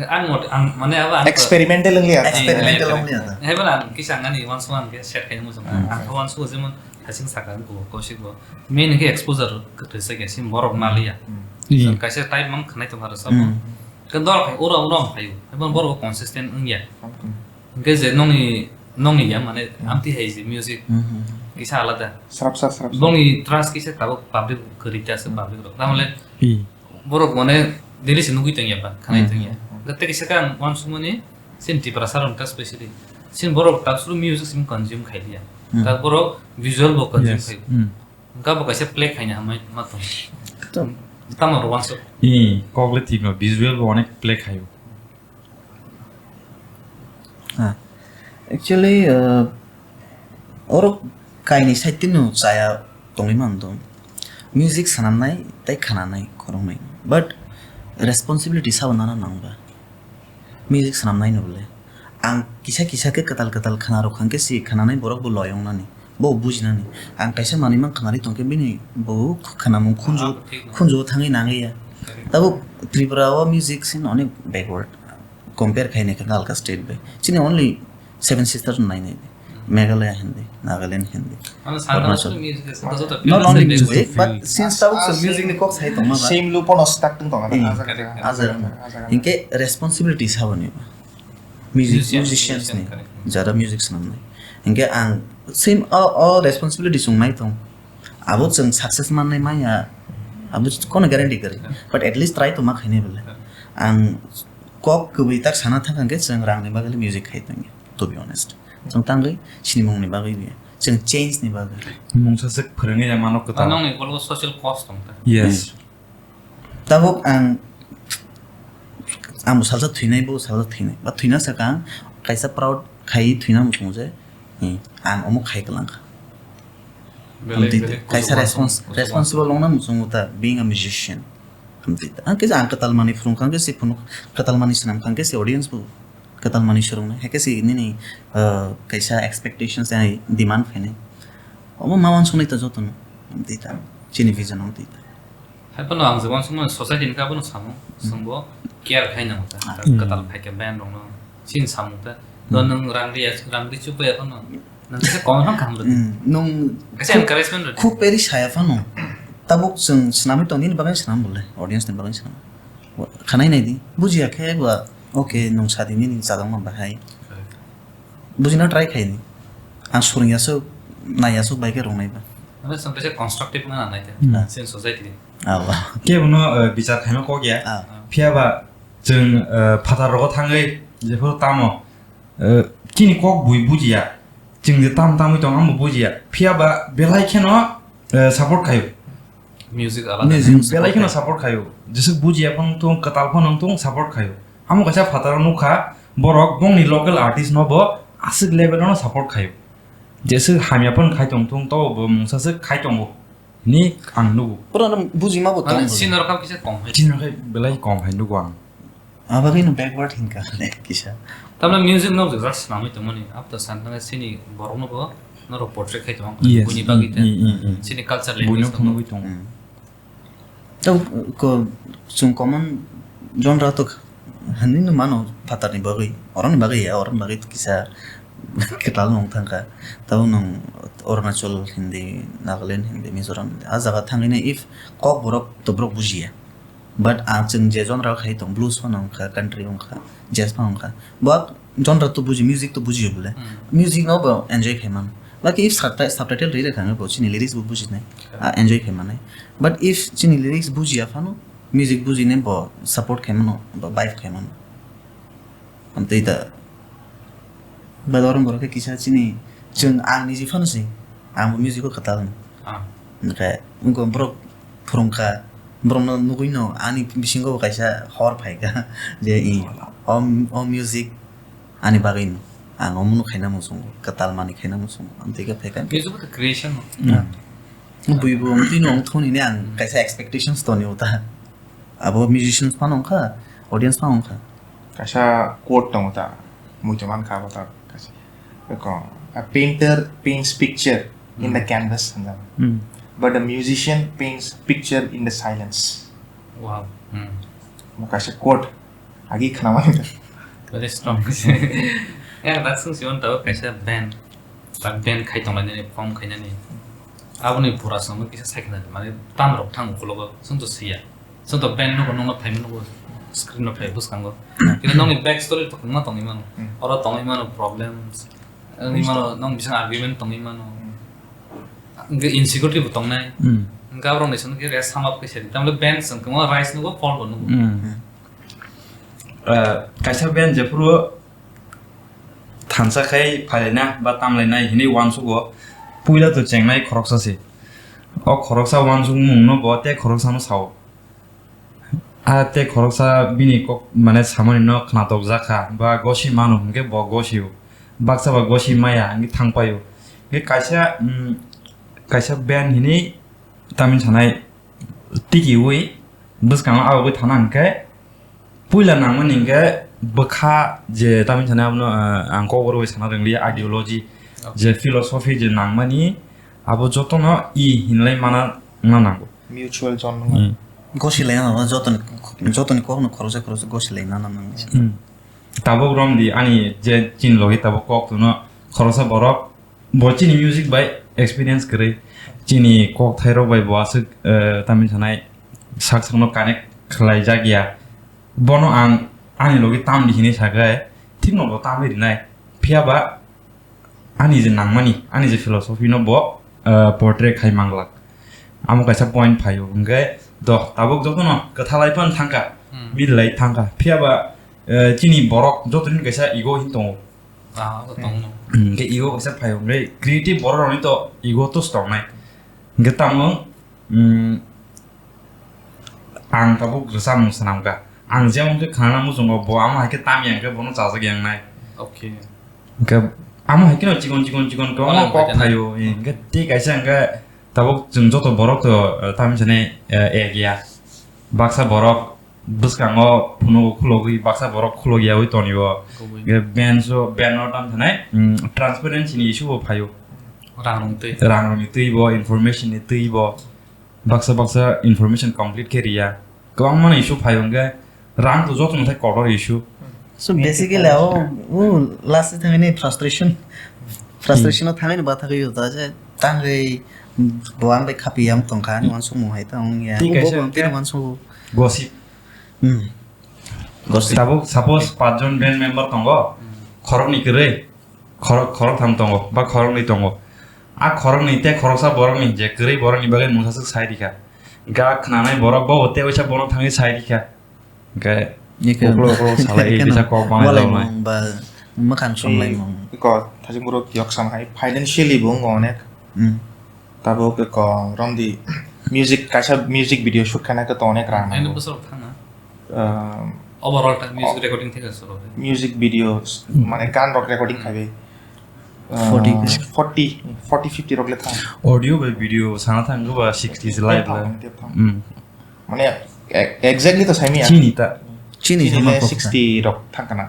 Ang mot-, ang, mane, abo ang experimental wng liya. Experimental wng liya ta. Hai, bana ang kisa ang ani uansukma ang khe set khaina muchung. Hmm. Ang khe uansukgo jemon hasing saka bo, kosik bo. Main khe exposure kwthwi sa khe sim borok ma liya. Hmm. Kaisa type mang khnai tongma rwsa bo. Hmm. Khe dol khai ura ura phaio. Hai, bana borok consistent wng ya. Hmm. Hingke je nongni, nongni ya, mane, hmm, amtwi hai je music, hmm, hmm, hmm, kisa alada. Srapsa, srapsa. Bongni trust kisa tabuk public kwrwi ta se, hmm, public rok. Tamole, i, borok mane daily se nugui tongya ba, khanai, hmm, tongya. Hmm. Tei kisa khe ang uansukmani, sin Tiprasa rok ta specially. Sin borok ta suru music sim consume khai liya. Hmm. Ta borok visual bo consume, yes, khai. Hmm. Wngkha bo kaisa play khaina hamai ma tong. Tamo rw uansuk. I, kok le thik no, visual bo onek play khaio. Ah, actually, uh, oro kaini side tino chaya tongwi mano. Music swnamnai tei khananai khoroknwi, but responsibility sabo nana nangba. Music swnamnai no bole ang kisa kisa khe kwtal kwtal khana rok khan khe si khananai borok bo loi wngnani, bo bujinani. Ang kaisa manwi mang khanari tongkhe bini bo khwnamung khunju khunju thangwi nangya. Tabuk Tripura o music scene onek backward compare khainai khe alka state bai. Chini only Seven Sisters no nainai di. Meghalaya hindi, Nagaland hindi. Ano Arunachal. Not only music, but since tabuk sir music ni kok sai tongma ba. Same lupo no stuck tong tong. Ajar ajar. Hinkhe responsibility saboni ba. Music musicians ni jara music swnamnai. Hinkhe ang same o responsibility swngnai tong. Abo chwng success mannai maya. Abo kono guarantee kwrwi. But at least try to ma khainai bole. Ang kok kwbwi tak sana thang khe chwng rang ni bagwi music khai tong. To be honest, chwng tangwi sinimung ni bagwi biya, chwng change ni bagwi. Mungsa swk phwrwngwi ya mano kwtal. Nongni ulo social cost tong ta. Yes. Tabuk ang ang salsa thwinai, bo salsa thwinai ba thwina saka ang kaisa proud khai thwina muchung je, ang omo khai kwlang kha. Kaisa responsible wngna muchung ta being a musician. Ang kaisa ang kwtal mani phwrwng kha ang kaisa phunuk kwtal mani swnam kha ang kaisa audience bo. Kwtal mani swrwngnai, hai khe se nini, ah, kaisa expectations tei demand phainai. Omo ma uansuknai ta jotono, tei ta, chini vision o tei ta. Hai phano ang je uansukmani society ni khe abono samung, chwngbo care khai nango ta. Ah. Kwtal phai khe band rokno chini samung ta. Do nwng rang ri, rang ri chup ya phano, nwng khe kom phano kaham rwdi. Hmm, nwng kaisa encouragement rwdi. Khuk peri saya phano, tabuk chwng swnamwi tong nini bagwi swnam bole, audience ni bagwi swnam. Khanai nai di, bujiya khe ba, okay, nwng sadi nini chadokma bahai. Bujina try khai di. Ang swrwng yasuk, nai yasuk bai khe rwngnai ba. Ano chwng kaisa constructive wngna nai khe, hmm, chini society ni. Abo. Kebono, eh, bichar khaima kok ya. Ah. Phiya ba chwng, eh, phatar rogo thangwi jephuru tamo, eh, chini kok bui bujiya. Chwng je tam tamwi tong amo bujiya. Phiya ba belai kheno, eh, support khaio. Music alada. Belai kheno support khaio. Jesuk bujiya phano tong, kwtal phano tong, support khaio. Amo kaisa phataro nukha, borok bongni local artist no bo aswk level no support khaio. Jesuk hamya phano khai tong thung, to bo mungsa swk khai tongo. Ni ang nugo. Pura no bujima bo tong. Senior kha kisa kom hai. Senior khai belai kom hai nugo ang. Abagwi no backward hinka le kisa. Tamle music no just swnamwi tongmani, after san thangkhe chini borok no bo norok portray khai tongo. Yes. Buini bagwi ta. Mm, mm, mm. Chini culture language no phunugwi tongo. Mm. Tei ko, chwng common genre to hinwi no mano phatarni bagwi, oroni bagwi ya, oroni bagwi kisa kwtal nung thangkha. Tabuk nung Arunachal Hindi, Nagaland Hindi, Mizoram Hindi, ah jaga thangwi no if kok borok to borok bujiya. But ang chwng je genre khai tong, blues phano wngkha, country wngkha, jazz phano wngkha. Bo genre to buji, music to bujiyo bole. Hmm. Music no bo enjoy khai mano. Laki if subti-, subtitle ri rekha bo chini lyrics bo bujinai, ah, enjoy khai manai. But if chini lyrics bujiya phano, music bujinai bo support khai mano, bo vibe khai mano. Amtwi da. Ba dorong borok khe kisa chini chwng ang niji phano sing. Ang bo music o kwtal no. Ah. Hwnkhe wngkha borok phwrwngkha, borokno nugwi no ani bisingo bo kaisa hor phaikha je i o, o music ani bagwi no. Ang omono khaina muchungo, kwtal manwi khaina muchungo. Amtwi khe phaikha. Music bo to creation no. Hmm. Bui bo wngtwi no wngthoni hwnwi ang kaisa expectations toni uta. Abo musicians phano wngkha, audience phano wngkha. Kaisa quote tongo ta, muitu mankha abo ta kaisa. Eko, "A painter paints picture in the canvas," hinjak. Hmm. "But a musician paints picture in the silence." Wow. Hmm. Mo kaisa quote, agi khnamani ta. Very strong. Ya, dak sung siyon tabo kaisa band. Tak band khai tonglainani, form khainani. Aboni pura songwi kisa saikha nani, mane tam rok thang ukulogo, chwng to siya. Chwng to band nugo, nokno phaima nugo, screen no phai bwskango. Kisa nokni back story to kwbangma tongwi mano. Hmm. Oro tongwi mano problems, wngwi mano, nokni bising argument tongwi mano. Hmm. Hwnkhe insecurity bo tongnai. Hmm. Hwnkhe aborok ni song khe sum up khe sadi. Tamle band chwng kwbangma rise nugo, fall bo nugo. Hmm. Eh, kaisa band jephuru thansa khai phailina ba tamlainai hinwi uansugo, puila to chengnai khoroksa se. O khoroksa uansukmung no bo tei khoroksa no sao. A tei khoroksa bini kok mane samani no khnatok jakha ba gosi mano hwnkhe bo gosio. Baksa ba gosi maya hwnkhe thangpaio. Hwnkhe kaisa, mm, kaisa band hinwi tamni sanai tikiui bwskango abagwi thana hwnkhe puila nangmani hwnkhe bwkha je tamni sanai abono, ah, ang kok rwui sana rwngli ideology je philosophy je nangmani abo jotono i hinlai mana na nango. Mutual zone. Hmm. Gosilai na nango jotoni, jotoni kokno khoroksa khoroksa gosilai na nango. Hmm. Tabuk romdi ani je chini logi tabuk kok tuno khoroksa borok bo chini music bai experience kwrwi chini kok thairok bai bo aswk, eh, tamni sanai sak sakno connect khlai jak ya bono ang ani logi tamdi hinwi sakai thikno bo tamwi rinai phiya ba ani je nangmani, ani je philosophy no bo, eh, portray khai manglak. Amo kaisa point phaio. Hwnkhe do tabuk jotono kwthalai phan thangkha, hmm, mililai thangkha. Phiya ba, eh, chini borok jotoni kaisa ego hin tongo. Ah, abo tongo. Hmm, hwnkhe ego kaisa phaio. Hwnkhe creative borok rokni to ego to tongnai. Hwnkhe tamo, hmm, ang tabuk rwchapmung swnamkha. Ang jemon khe khana muchungo bo amo hai khe tamya hwnkhe bono chajak yang nai. Okay. Hwnkhe amo hai kheno chikon chikon chikon kwbangma kok phaio. Hwnkhe tei kaisa hwnkhe tabuk chwng joto borok to, eh, tamni sani, eh, ek ya. Baksa borok bwskango phunugo khulogwi, baksa borok khulogyawi tonio. Hwnkhe band so, band no tamni sanai, mm, transparency ni issue bo phaio. Rang rokni twi. Rang rokni twi bo, information ni twi bo. Baksa baksa information complete khe riya. Kwbangma no issue phaio hwnkhe rang to joto no thai kotor issue. So basically, o, o last thangni frustration. Frustration o thangni batha khe yuta je tangwi bo ang bai khapi yang tongkha ani wansukmung hai ta wng ya. Thik kaisa bo ang tini wansuk. Gossip. Hmm. Gossip. Tabuk suppose pachjon band member tongo, khoroknwi kwrwi. Khorok, khoroktham tongo, ba khoroknwi tongo. A khoroknwi tei khoroksa borokni je kwrwi borokni bagwi mungsa swk sai rikha. Ga khnanai borok bo tei waisa bono thangwi sai rikha. Hwnkhe uklo uklo salai bisa kok banai walai rwnai. Mung ba mwkhang somlai mung. Iko thajing borok yok sam hai financially bo wngo onek. Hmm. Tabuk eko romdi music, kaisa music video shoot khaina khe to onek rang nango. Bosor thangna. Um, overall ta music recording thik asoro. Music videos, mane gan rok recording khai bai. Uh, forty. Forty, forty, fifty rok le thang. Audio bai video sana thang ba sixty se live la. Hmm. Mane e-, exactly to saimi ya. Chini ta. Chini le sixty rok thang kana.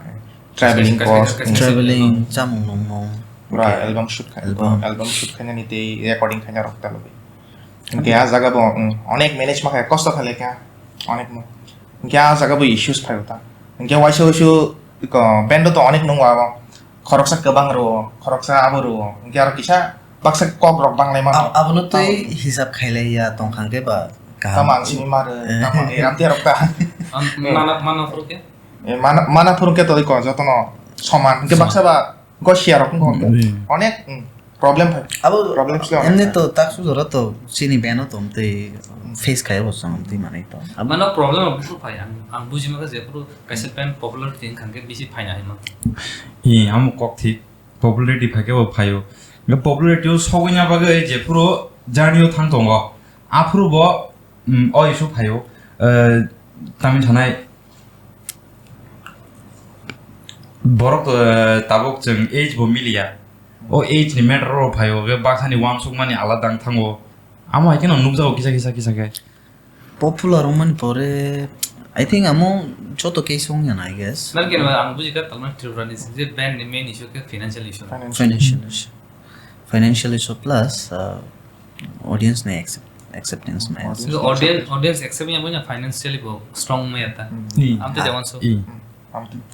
Traveling cost. Traveling, chamung nungmung. Pura album shoot khai. Album. Album shoot khainani tei recording khaina rok ta logi. Hwnkhe a jaga bo, mm, onek manage ma khe kosto khailai kha, onek no. Hwnkhe a jaga bo issues phai ta. Hwnkhe waisa waisa ko band to onek nung abo. Khoroksa kwbang rwo, khoroksa abo rwo. Hwnkhe aro kisa baksa kok rok banglai mano. Ab-, abono tei hisab khailai ya tong kha hwnkhe ba kaham. Tamo ang simi mare, tamo eram tiya rok ta. Mana, mana phuru khe? E, mana, mana phuru khe to iko jotono soman. Hwnkhe baksa ba Gosia rok wngkha hwnkhe. Hmm. Onek, hmm, problem phai. Abo problem sle onek emni phai. To tak sujoro to chini band o to tei face khai bo chwng tei manwi to. Mano problem abo buphuru phai ang, ang buji maka je phuru kaisa band popularity wngkha hwnkhe bisi phaina hinma. Ee, amo kok thik. Popularity phai khe bo phaio. Hwnkhe popularity o sogwina bagwi je phuru journey o thang tongo. Aphuru bo, hmm, o issue phaio. Eh, tamni sanai Borok, eh, tabuk chwng age bo miliya. O age ni matter o phaio, hwnkhe baksani uansukmani alada wng thango. Amo hai kheno nukjago kisa kisa kisa khe. Popular wngmani pore, I think amo joto case wngya na, I guess. Nang khe ang buji kha, talman Tripura ni je band ni main issue khe financial issue. Financial. Financial issue. Financial issue plus, uh, audience ni accept-, acceptance mai. Audience. So, audience, audience accept ya, financially bo strong mai ta. Hmm. Hmm. Amte jawan so. Hmm.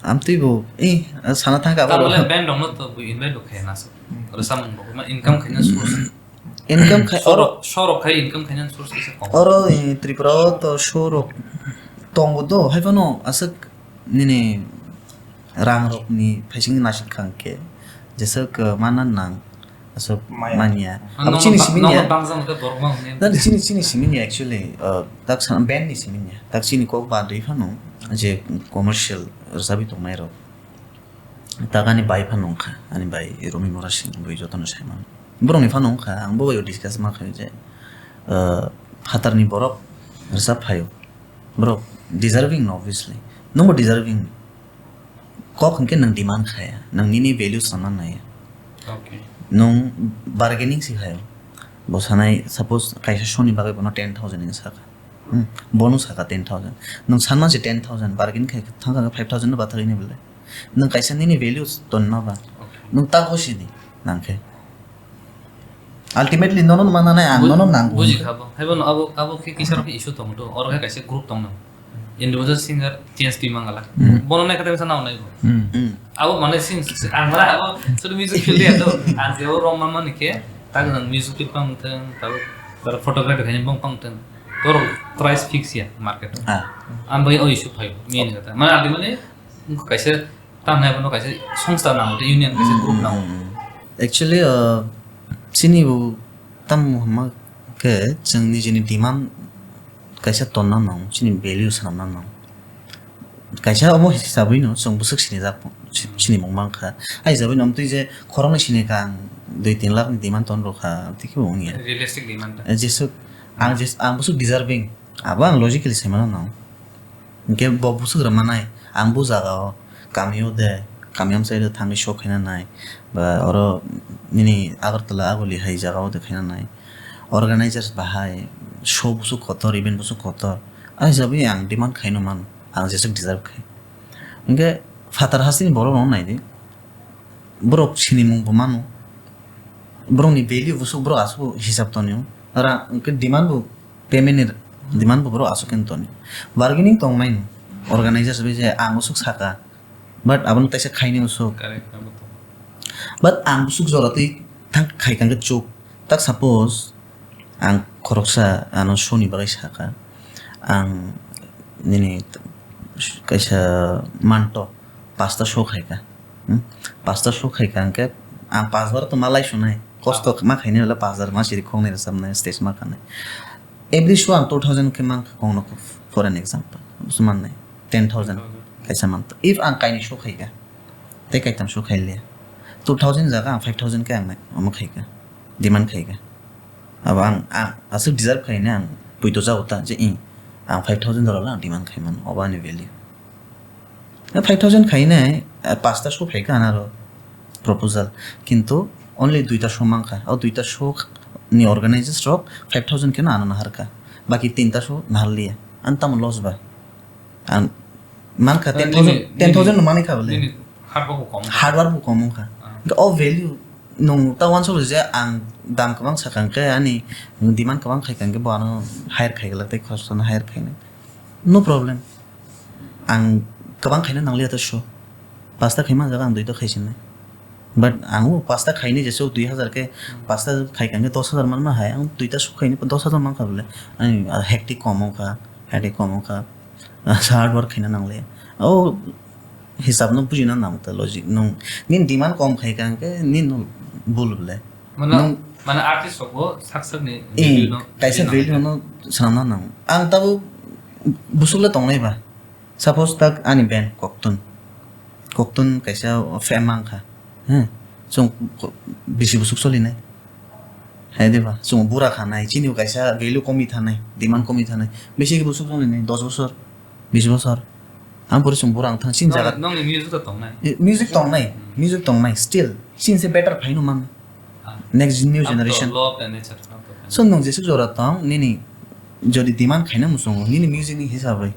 Amtwi bo, eh, sana thangkha abo. Tarmane band rokno to bo invite bo khaya na so. Hmm. Oro samung bo ma income khaina source. Income khai, oro show rok khai income khaina source kisa kom. Oro, eh, Tripura o to show rok tongo do, hai phano aswk nini rang rokni phaising nasing khang khe jeswk, eh, mana nang. Aswk manya. Manya. Ang abo chini simi ya. Nang bangsa mate borok mang ne. Nang chini, chini simi ya actually, uh, tak sa band ni simi ya. Tak chini kok ba dui phano je commercial rwchapwi tongnai rok. Tak ani bai phano wngkha. Ani bai Romi Mora Singh bui jotono sai mano. Borok ni phano wngkha. Ang bo bai discuss ma khayo je, uh, phatar ni borok rwchap phaio. Borok deserving no obviously. Nungbo deserving. Kok hwnkhe nwng demand khaya, nwng nini value sana naiya. Okay. Nwng bargaining si khayo. Bo sanai, suppose kaisa soni bagwi bono ten thousand hinwi sakha. Hmm. Bono saka ten thousand. Nwng sanma se ten thousand, bargain khai thangkha five thousand no bathagwi ni bole. Nwng kaisa nini value ton ma ba. Okay. Nwng ta hosi di nang khe. Ultimately nono mana nai ang Bu-, nono nang. Buji kha bo. Haibo no abo, abo khe kisa rok issue tong do. Oro khe kaisa group tong no. Individual singer change twi mangala. Hmm. Bono nai kata bisa nang nai bo. Hmm. Hmm. Abo mane sin, sin, ang mane abo sudu music field ya to. Ang jebo rong mama ni khe, tak nang music clip pang teng, tak, tak photography khaini bong pang teng. Tor price fix ya market. Ah. Ang bai o issue phaio, main kata. Mane adi mane, kaisa, tam nai bono kaisa songstha nang, union kaisa group nang. Hmm. Actually, uh, chini bo tam hama khe chwng nijini demand kaisa tonna nang, chini value swnamna nang. Kaisa omo hisabwi no chwng bwswk sinijak, si-, sinimung mankha. Ai hisabwi no amtwi je khoroknwi sinikha ang dui tin lakh ni demand ton rwkha, amtwi khe bo wngya. Realistic demand ta. Eh, jeswk, ang jes-, ang bwswk deserving, abo ang logically saimano nang. Hinkhe bo bwswk rwmanai, ang bo jagao, kamio de, kami amchai de thangwi show khaina nai, ba oro nini Agartala Aguli hai jagao de khaina nai. Organizers bahai, show bwswk kotor, event bwswk kotor. Ai hisabwi ang demand khaino mano, ang jeswk deserve khai. Hinkhe phatar hasteni borok rokno naidi, borok sinimung bo mano, borokni value bwswk borok aswk hisab tonio, ra-, hinkhe demand bo payment ni demand bo borok aswk khe tonio. Bargaining tongnai no, organizers bai je ang bwswk saka, but abono taisa khaini bwswk. Correct, abo to. But ang bwswk jora twi thang khai kangkhe chuk. Tak suppose ang khoroksa ano show ni bagwi saka, ang nini kaisa manto pasta show khaika, hmm? Pasta show khaika hwnkhe ang pas bar to malai sunai, kosto ma khainai wala pas bar ma siri khoknai rwchapnai stage ma kanai. Every show ang two thousand khe mankha kongno, for an example, busu mannai ten thousand kaisa manto. If ang kaini show khaika, tei kaitam show khailiya, two thousand jaga ang five thousand khe ang nai omo khaika, demand khaika. Abo ang, ang aswk deserve khaina ang poito jago ta je, ih, ang five thousand dollar ang demand khaimano, obo ani value. Five thousand khainai, eh, pasta show phaikha anaro proposal, kintu only duita show mankha, o duita show ni organizers rok five thousand kheno ano naharkha, baki tinta show naharliya, ang tamo loss ba? Ang mankha Ah, ten thousand, nini, ten thousand nini, no manikha bole. Nini hard work bo kom. Hard work bo kom wngkha. Ah. Hinkhe o value nwng ta uansuk je ang dam kwbang sakha hwnkhe ani demand kwbang khaikha hwnkhe bo ano hire khaiglak tei khoroksa no hire khainai. No problem. Ang kwbang khaina nangliya ta show. Pasta khaima jaga ang duita khaisinai. But ang o pasta khaini jesuk dui hazar khe pasta khaikha hwnkhe dos hazar manma hai ang duita show khaini dos hazar mankha bole. Ani hectic kom wngkha, headache kom wngkha. Hard work khaina nangliya. O hisab no bujina nang ta logic. Nwng nini demand kom khaikha hwnkhe nini no bul bole. Mano, nwng mano artist rok bo sak sak ni eh, value no kaisa bujina value nang no swnamna nang. Ang tabuk busuk le tongnai ba. Suppose tak ani band koktun. Koktun kaisa fame mankha. He. Chwng ko-, bisi busuk solinai. Hai de ba. Chwng bura khanai. Chini kaisa value komi thanai. Demand komi thanai. Bisi busuk solinai. Dos bosor. Bis bosor. Ang pori chwng bura ang thang chini jaga. Nong, nong ni music to tongnai. Eh, music tongnai. Hmm. Music tongnai. Still. Chini se better phaino man. Ah. Next new generation. Up to law of the nature, up to the So, nwng jesuk jora tong, nini jodi demand khaina muchungo, nini music ni hisabwi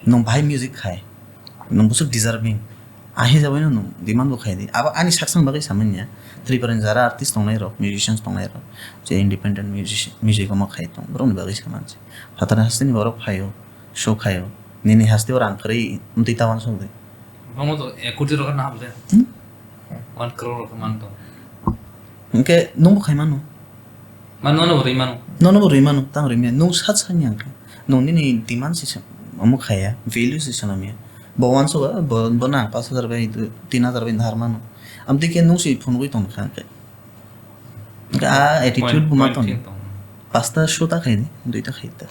nwng bahai music khai, nwng bwswk deserving, a hisabwi no nwng demand bo khai di. Abo ani saksa ni bagwi samanya, Tripura ni jara artist tongnai rok, musicians tongnai rok, je independent music, music omo khai tong, borok ni bagwi samansi. Phatar haste ni borok phaio, show khaio, nini haste o rang kwrwi wngtwi ta uansuk di. Omo to ek koti rok na hamle. Hmm? One crore rok man to. Hwnkhe nwng bo khai mano. Ma nono bo rwi mano. Nono bo rwi mano, tang rwi mano. Nwng sat sani ang khe. Nwng nini demand se se omo khaya, value se swnam ya. Bo uansuk ba, bo, bo nang pash hajar bai, tin hajar bai nahar mano. Amtwi khe nwng se phunugwi tong kha ang khe. Hwnkhe a attitude bo ma tong. Pasta show ta khai di, duita khai ta.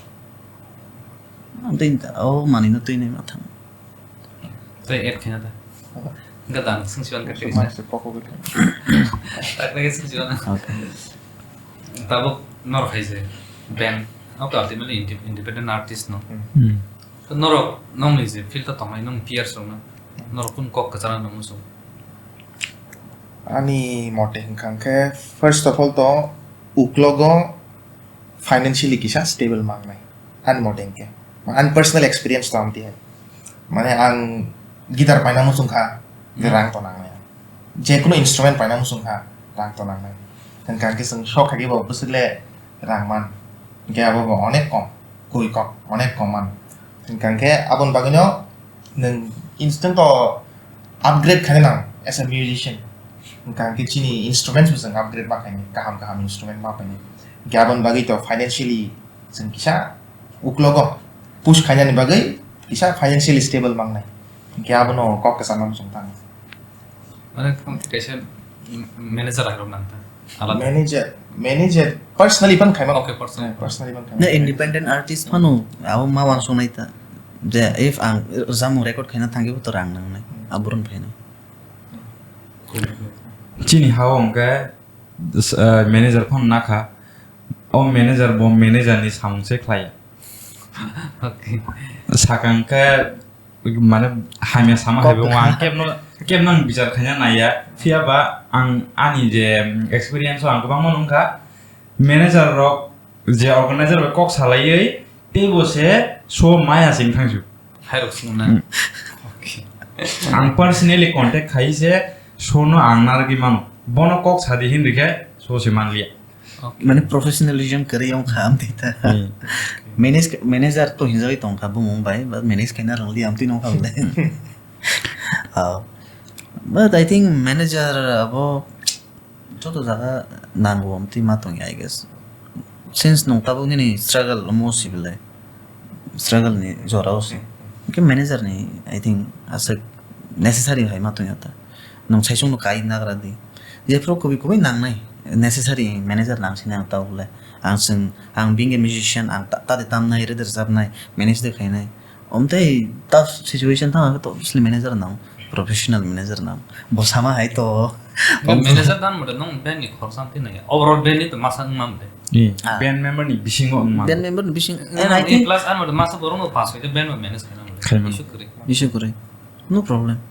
Amtwi ta, o manwi no twi nai ma thang. Tei add khaina da. Hwnkhe da, swngsi uankha tei Mangsi poko gwi thang. Tak lagi swngsi uankha. Okay. Tabuk norok hai se band, okay, ultimately inde-, independent artist no. Hmm. Hmm. To norok nongni je field o tongnai nong peers rok no, norok kunu kok kwchangma nangma song? Ani mote hwnkha hwnkhe, first of all to uklogo financially kisa stable mangnai. Ani mote hwnkhe. Ani personal experience to amtwi hai. Mane ang guitar paina muchung kha, je Hmm. rang to nangnai. Je kunu instrument paina muchung kha, rang to nangnai. Hwnkha hwnkhe chwng sok kha khe bo bwswk le rang man. Hwnkhe abo bo onek kom, kui kom, onek kom man. Hwnkha hwnkhe aboni bagwino nwng instant to upgrade khaina nang as a musician. Hwnkha hwnkhe chini instruments bo chwng upgrade ma khainai, kaham kaham instrument ma painai. Hwnkhe aboni bagwi to financially chwng kisa uklogo push khainani bagwi kisa financially stable mangnai. Hwnkhe abono kok kwchangma muchung thango. Mane, kaisa manager hai rok nang ta. Alada. Manager, manager personally ban khaima. Okay, personally. Eh, personally ban khaima. Na independent artist phano abo ma wansuk nai ta. Je if ang rwchapmung record khaina thangwi bo to rang nangnai. Hmm. Aborok phainai. Chini ha o hwnkhe, s-, eh, manager phano nakha. O manager bo manager ni samung se khlai. Okay. Sakang khe mane hamya sama hai bo ang kebno, kebno ang bichar khaina naiya. Phiya ba ang ani je experience o ang kwbangma nungkha. Manager rok je organizer bai kok salaiwi teibo se show maya sing thangsu. Hai rok sing na. Hmm. Okay. Ang personally contact khai se show no ang narwgwi mano. Bono kok sadi hin rikhe show se manliya. Okay. Mane professionalism kwrwi wng kha amtwi ta. Hmm. Manage, manager to hinjagwi tong kha bumung bai, but manage khaina rwngli amtwi nong kha bole. Ah, but I think manager abo joto jaga nango amtwi ma tongya, I guess. Since nwng tabuk nini struggle omo si bole, struggle ni jora o si. Hwnkhe manager ni, I think, aswk necessary hai ma tongya ta. Nwng saichung no kai nagra di. Jephuru kubui kubui nangnai, necessary manager nang sini ang tabuk le. Ang chwng, ang being a musician, ang ta, ta de tamnai, re de rwchapnai, manage de khainai. Omtei tough situation thang khe to obviously manager nang, professional manager nang. Bo sama hai to. Manager dan mode nong band ni khorsa twi nai. Overall band ni to masa wng mam de. Eh, ah, band member ni bisingo wng mam. Band member ni bising, and I think plus an mode masa borok no pass hoite band manage khaina mode. Khaima. Issue kwrwi. Issue kwrwi. No problem.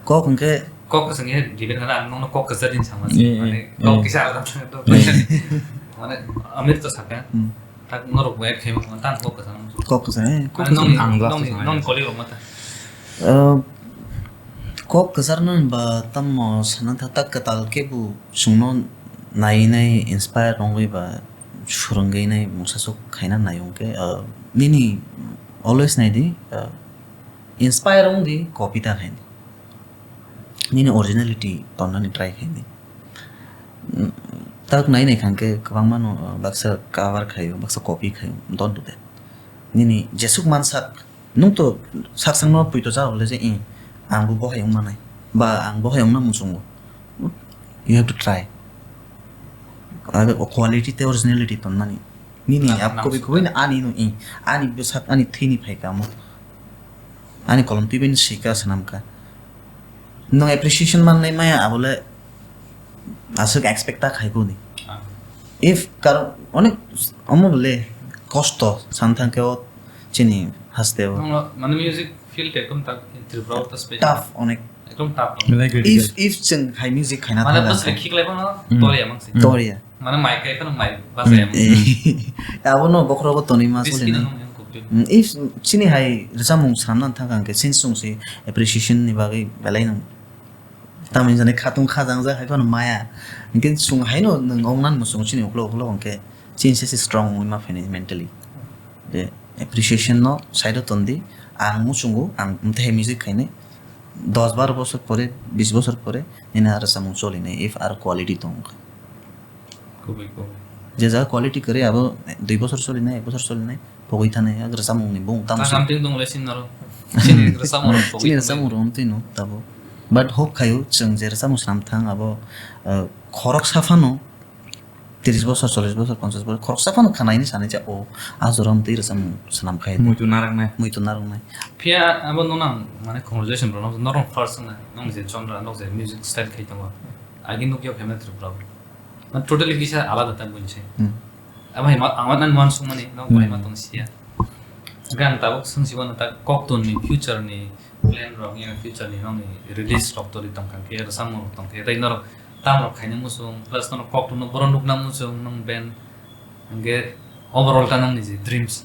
Kok hwnkhe kok kwchang khe debate khe ang nokno kok kwchar din sama. Eh, eh, mane eh, kok kisa alada thang to. Eh. Mane Amir to saka. Hmm. Tak norok bo ek khaima tan kok kwchang. Kok kwchang, eh, kok kwchang. Nong, ang nong, nong koli rok mata. Eh, kok kwchar no ba tammo sana tha tak kwtal khe bu sungno nai nai inspire rongwi ba surungwi nai mungsa sok khaina nai hwnkhe, eh, nini always nai di, eh, inspire wng di, copy ta khaini. Nini originality tonnani try khaini. Mm, tak nai nai khan khe kwbangma no, uh, baksa cover khaio, baksa copy khaio, don't do that. Nini jesuk mansak, nwng to sak sangno pui to cha hole je, eh, ang bo bohai wng manai, ba ang bohai wngna muchungo. You have to try. Abo quality tei originality tonnani. Nini ah, ap kubui kubui ani no i, ani bwsak ani thwini phai kamo. Ani kolom twi bai sika swnam kha. Nwng appreciation mannai maya abole aswk expect ta khai kuni. Ah. If karon onek omo bole kosto san thang khe o chini haste o. Nwng mane music field ekdom tak Tripura o ta special. Tough onek. Ekdom tough. Like if, if chwng hai music khaina mane thang bwswk khe khiklai bono hmm. Toria mangsi. Toria. Mane mai kai phano mai bachai. Eh, eh. Abono bokhorogo tonwi ma soli na. Biskino nung yang kupil. Mm, if chini hai rwchapmung swnamna thang khe sin sung si appreciation ni bagwi belai nung. Tamni jani khatung khajang jak hai phano maya. Hwnkhe sung haino nung ongnan mo sung chini uklok uklok hwnkhe chini se se strong wngwi ma phaini mentally. Je appreciation no side o ton di. Ang muchungo ang mthe music khainai. Dos baro bosor pore, bis bosor pore nini aro samung choli nai if aro quality tong kha. Kubui, kubui. Je jaga quality kwrwi abo dui bosor solinai, ek bosor solinai, pogwi thanai, ag rwchapmungni bung tamo. Kaham twi dong le sin naro. Chini rwchapmung rok pogwi thanai. Chini rwchapmung rok twi no tabo. But hok khayo chwng je rwchapmung swnam thang abo, uh, khoroksa phano tris bosor, chollish bosor, ponchash bosor khoroksa phano khanaini sanai ja o a jora twi rwchapmung swnam khai. Muitu narwknai. Muitu narwknai. Phiya abo no nang mane conversation rok no norok first na nong je genre, nong je music style khai tongo. Agi nukya khe mane Tripura. Mane totally kisa alada ta buinse. Hmm. Abo hai ma, ang ma nang man sung mani, nang bai ma tong sia. Hwnkhe ang tabuk swng si mano ta kok tun ni future ni plan rok, yang future ni nang ni release rok tori tong kha khe, rwchapmung rok tong khe, tei norok tam rok khaina muchung, plus norok kok tun no boron rok nang muchung, nang band. Hwnkhe overall ta nang ni je dreams.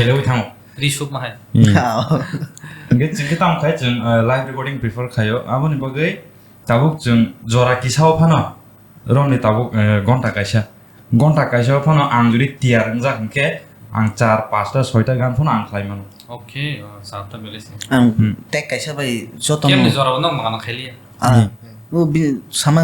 selewi thango. Risuk ma hai. Hingke chwng khe tamo khai chwng, eh, live recording prefer khaio. Aboni bagwi tabuk chwng jora kisa o phano roni tabuk, eh, gonta kaisa. Gonta kaisa o phano ang jodi tiyar wngjak hwnkhe ang char, pasta, soita gan phano ang khlai mano. Okay, oh, satta belai se. Ang Hmm. Tag kaisa bai joto Kemni no jora bo nok magana khailiya. Ah, Hmm. O bi sama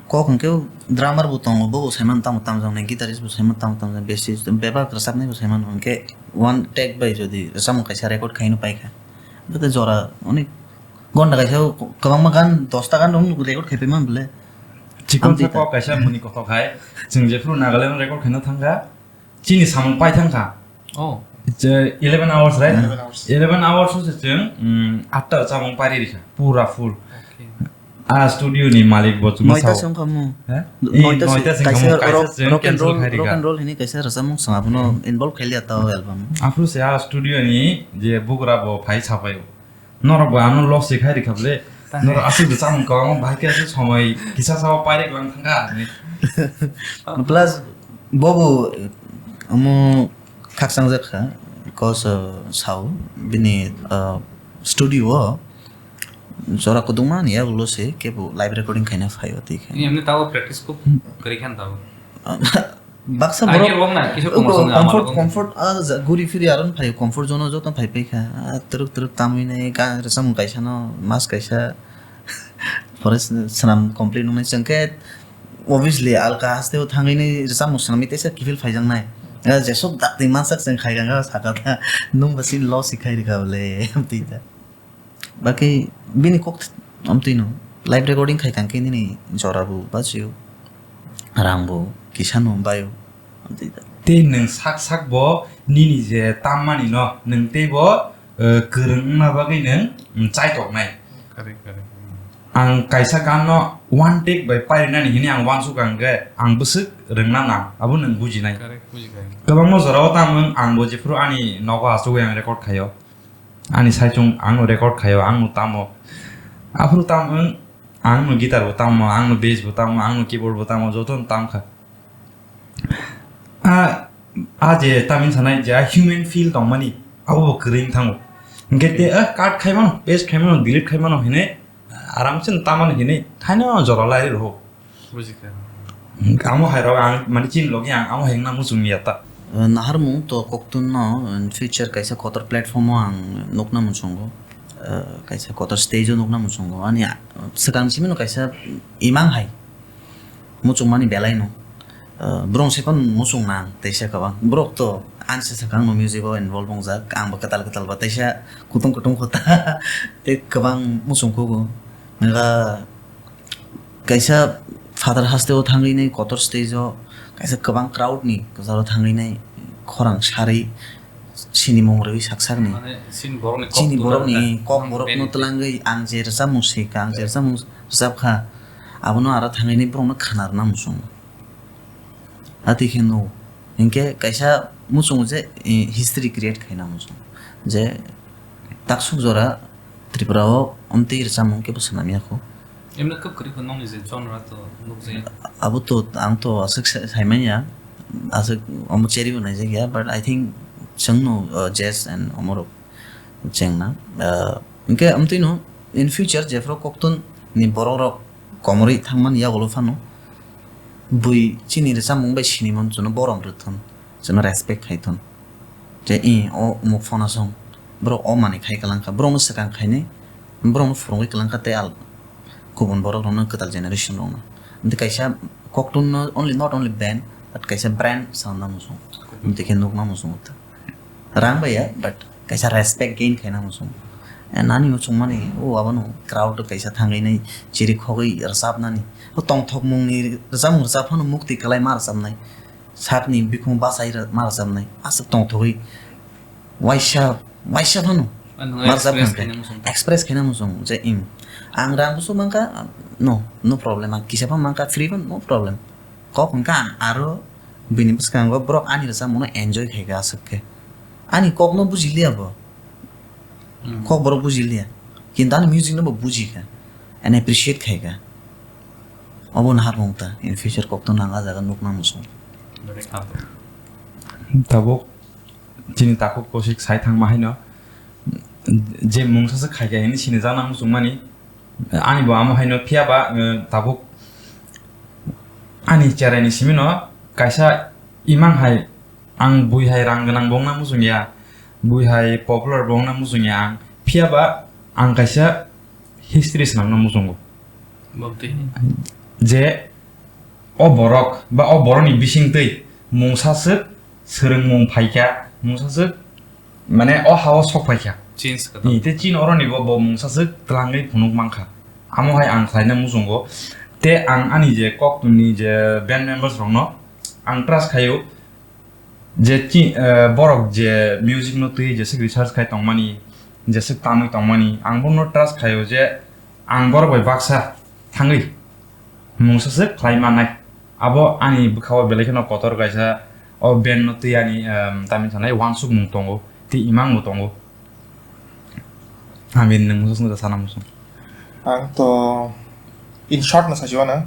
kok hwnkhe drummer bo tongo, bo bo saiman tamo tamjak nai, guitarist bo saiman tamo tamjak, bassist, bebak rwchapnai bo saiman hwnkhe one take bai jodi rwchapmung kaisa record khaino paikha, bwtwi jora onek gonta kaisa o kwbangma gan, dosta gan rok record khai paimani bwle. Chikon Amtwi sa ta. Kok kaisa muni kothok hai, chwng jephru Nagaland record khaina thangkha, chini samung pai thangkha. Oh. Je eleven hours, right? Hmm. Eleven hours. Eleven hours o se chwng, mm, atta chamung pari rikha, pura full. Okay. A studio ni malik bo chuma Noita sao. Song khamu. He? Noita Noita song song khamu, kaisa kaisa rock, chwng rock and cancel roll, khai rikha. Rock and roll hini kaisa rwchapmung song abono involve khailiya tao album. Aphuru se a studio ni je bugra bo phai sapai. Norok bo ano loss se khai rikha ble. Tang. Norok aswk de chamung kwbangma bahai khe aswk somoi kisa sao pairek lang thangkha hinwi. Plus bobo omo khakchang jak kha, cause, uh, sao bini, uh, studio o jora kwdwngma ni yagulo se kebo live recording khaina phaio twi khe. Ni emni tabo practice kub kwrwi khan tabo. Baksa Idea borok wng na, kisa o promotion na comfort, amalo wng. Comfort, ah, ja, guri phiri aron phai comfort zone o joto phai paikha. Ah, twrwk twrwk tamwi nai ga rwchapmung kaisa no mas kaisa forest swnam complete wngnai chwng khe obviously alka haste o thangwi nai rwchapmung swnamwi teisa kiphil phaijaknai. Ah, jesok dakti mansak chwng khai ganga saka ta nung ba sini loss khai rikha bole twi ta. Bakhe bini kok amtwino live recording khai tangkhe nini jora bo bachio, rang bo kisa no baio, amtwi da. Tei nwng sak sak bo nini je tammani no nwng tei bo, eh, kwrwng wngna bagwi nwng, mm, chaitoknai. Correct, correct. Ang kaisa gan no one take bai parinani hini ang wansuk ang khe ang bwswk rwngna nang abo nwng bujinai. Correct, bujikha. Kwbangma jora o tamo ang bo jephuru ani nogo achugwi ang record khaio. Ani saichung ang record khaio, ang tamo. Aphuru tamo ang no guitar bo tamo, ang no bass bo tamo, ang no keyboard bo tamo, joto no tamkha. A, a je tamin sanai je a human feel tongmani, abo bo kwrwi wng thango. Hingke te, ah, cut khaimano, paste khaimano, delete khaimano hinui, aram se tamani hinui, thaino jora lai rwo. Bujikha. Amo hai rok ang mani chini logi ang amo hai wngna muchung ya ta. Eh, naharmung to koktun no, in future kaisa kotor platform o ang nukna muchungo. Eh, kaisa kotor stage o nukna muchungo. Ani, ah, swkang simi no kaisa imang hai muchung mani belai no. Eh, borok se phano muchung nang teisa kwbang. Borok to ani se swkang no music o involve wngjak. Ang bo kwtal kwtal ba teisa kutung kutung kota tei kwbang muchung kugo. Nga kaisa phatar haste o thangwi nai kotor stage o kaisa kwbang crowd ni kwcharo thangwi nai khorang sarwi sinimung rwui sak sak ni. Mane chini borok ni kok chini borok ni twlangwi kok ang borok no beni twlangwi ang je rwchapmung swi kha, ang je rwchapmung rwchap kha, abono aro thangwi nai borok no khana rwna muchung. Atwi khe no hinkhe kaisa muchung je, eh, history create khaina muchung je taksuk jora Tripura o omtwi rwchapmung kebo swnam ya kho. Emno kwb kwrwi kho nokni je genre to nukjaya. Abo to ang to aswk sa-, saimanya, aswk omo cherry bo naijak ya, but I think chwngno, uh, jazz and omorok chengna. Uh, hinkhe amtwino in future jephru koktun ni borok rok komorwi thangmani yagulo phano bui chini rwchapmung bai sinimung chwngno borom rwthun, chwngno respect khaithun. Je i o umuk phano song, borok o manwi khai kwlangkha, borokno swkang khainwi, borokno phwrwngwi kwlangkha tei al kubun borok rokno kwtal generation rokno. Hwnkhe kaisa koktun no only, not only band, but kaisa brand sanna muchung. Hwnkhe nukna muchung. Rang bai ya, but kaisa respect gain khaina muchung. Eh, nani muchung mani, o abono crowd kaisa thangwi nai chiri khogwi rwchapnani. O tongthokmungni rwchapmung rwchap phano mukti kwlai ma rwchapnai. Sakni bikhung bachai rw-, ma rwchapnai. Aswk tongthogwi waisa, waisa phano. Ah, nwng ma rwchap express khankhe. Khaina muchung. Express khaina muchung je, im. Ang rang busu mankha, no, no problem. Ang kisa phano mankha, free phano, no problem. Kok hwnkha ang aro bini bwskango borok ani rwchapmungno enjoy khaikha aswk khe. Ani kokno buji liya bo. Hmm. Kok borok buji liya. Kintu ani music no bo buji kha. And appreciate khaikha. Obo nahar mung ta. In future kok to nang a jaga nukna muchung. Tabuk chini takhuk kosik sai thangma haino je mungsa se khaikha hini sini jana muchung mani. Ani bo amo haino phiya ba, eh, tabuk ani cherai ni simi no kaisa imang hai ang bui hai rang gwnang bo wngna muchung ya, bui hai popular bo wngna muchung ya ang, phiya ba ang kaisa history swnamna muchungo. Bwtwi. Je o borok ba o borokni bisingtwi mungsa swk swrwngmung phaikha, mungsa swk mane o ha-o sok phaikha. Change kha tamo. Ni, tei chini oroni bo, bo mungsa swk twlangwi phunuk mankha. Amo hai ang khlaina muchungo. Tei ang ani je koktwmni je band members rokno ang trust khaio je chi-, eh, borok je music no twi jeswk research khai tongmani, jeswk tamwi tongmani, ang bono trust khaio je ang borok bai baksa thangwi mungsa swk khlai mannai. Abo ani bwkhao belai kheno kotor kaisa o band no twi ani, em, tamni sanai uansukmung tongo, tei imang bo tongo. Amin, nwng muchung sana muchung. Ang to in short no sachimano,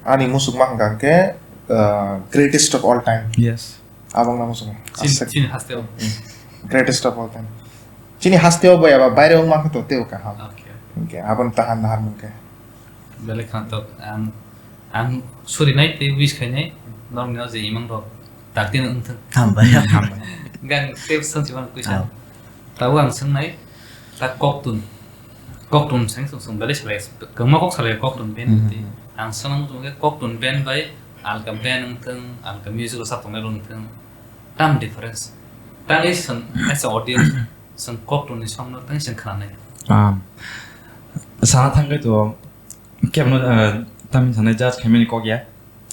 ani muchuk ma hwnkha hwnkhe, uh, greatest of all time. Yes. Abang na muchung. Chini, aswk. Chini hasteo. Greatest of all time. Chini hasteo bo eba baire wng ma khe to teo kaham. Okay. Hwnkhe abon tahan nahar mungkhe. Belai khantok ang, ang surinai tei wish khainai norokni o je imang rok dakti no wngthung. Hambai, hambai. Gang tei swng si mano kuisa. Ah. Tabuk ang swngnai ta koktun. Koktun seng sung sung belai salai kwbangma kok salai koktun band Mhm. Tei ang swngnang sung khe koktun band bai alka band wngthung, alka music rwchap tongnai rok wngthung. Tam difference. Tangwi swn as a audience swn koktun ni song no tang swn khnanai. Ah. Sana thangwi to Kebno, eh, tamni sanai judge khaimani kok ya.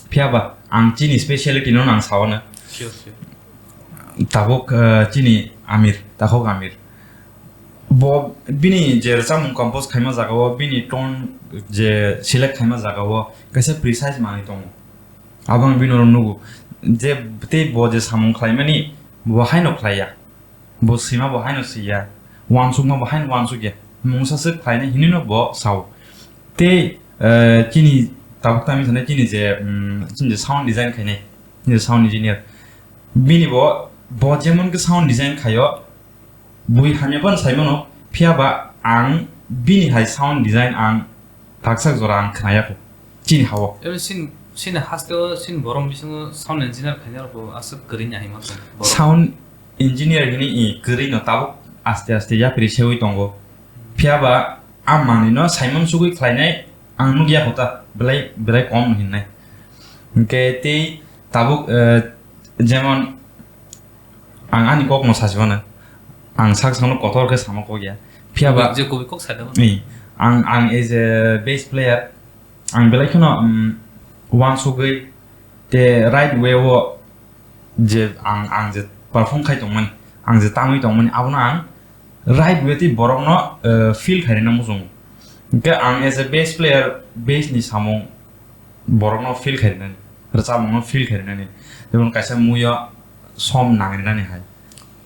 Phiya ba, ang chini speciality no ang sao na. Sure, sure. Tabuk, eh, chini Amir, takhuk Amir. Bo bini je rwchapmung compose khaima jaga o, bini tone je select khaima jaga o, kaisa precise manwi tongo. Abo ang bini oro nugo. Je tei bo je samung khlaimani, bo haino khlaiya. Bo swima bo haino swiya, uansukma bo haino uansukya, mungsa swk khlainai hinwi no bo sao. Tei, eh, chini tabuk tamni sanai chini je, mm, chini je sound design khainai, chini je sound engineer, bini bo, bo jemon khe sound design khaio, bui hamya phano sai mano, phiya ba ang bini hai sound design ang Taksa jora ang khnaya kho. Chini hao. Ebe sin, sini haste o, sini borom bisingo sound engineer khainai rok bo aswk kwrwi nai ma tong. Sound engineer hini i kwrwi no tabuk aste aste yapri sewi tongo. Phiya ba a manwi no saimon sugwi khlainai ang nukya kho ta belai, belai kom hinnai. Hwnkhe tei tabuk, eh, jemon Ang ani kok no sachimano. Ang sak sakno kotor khe sama kok ya. Phiya ba je kubui kok sa da. Ni, ang, ang as a bass player, ang belai kheno, um, uansugwi te right way o je ang, ang je perform khai tongmani, ang je tangwi tongmani, abono ang right way tei borokno, uh, feel khairina muchungo. Hwnkhe ang as a bass player, bass ni samung, borokno feel khainani, rwchapmungno feel khainani, jemon kaisa muiyo som nangrinani hai,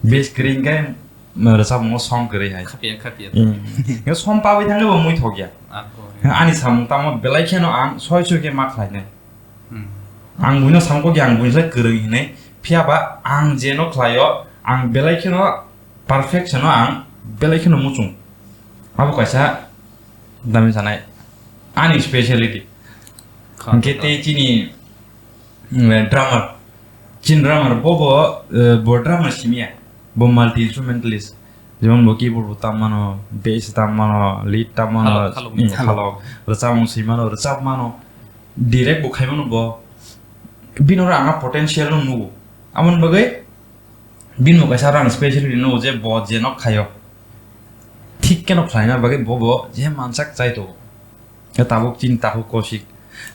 base kwrwi hwnkhe rwchapmungo som kwrwi hai. Khapya, khapya. Hmm. Som pawi thangkhe bo mui thokya. Ako. Ani samung tamo belai kheno ang soi soi khe ma khlainai. Hmm. Ang buino samung khe ang buino sai kwrwi hinwi, phiya ba ang jeno khlaio, ang belai kheno perfection no ang belai kheno muchung. Abo kaisa dami sanai ani speciality. Kha, hwnkhe kha. Tei chini, mm, drummer, Chin drummer bo bo, eh, bo drummer simiya. Bo multi instrumentalist. Jemon bo keyboard bo tam mano, bass tam mano, lead tam mano, Khalok, khalok. Hmm, khalok. Rwchapmung swi mano, rwchap mano. Direct bo khai mano bo. Bini oro ang potential no nugo. Amoni bagwi bini bo kaisa rang speciality nugo je bo je nok khayo. Thik keno khlaina bagwi bo bo je mansak chai to. Tabuk chini takhuk kosik.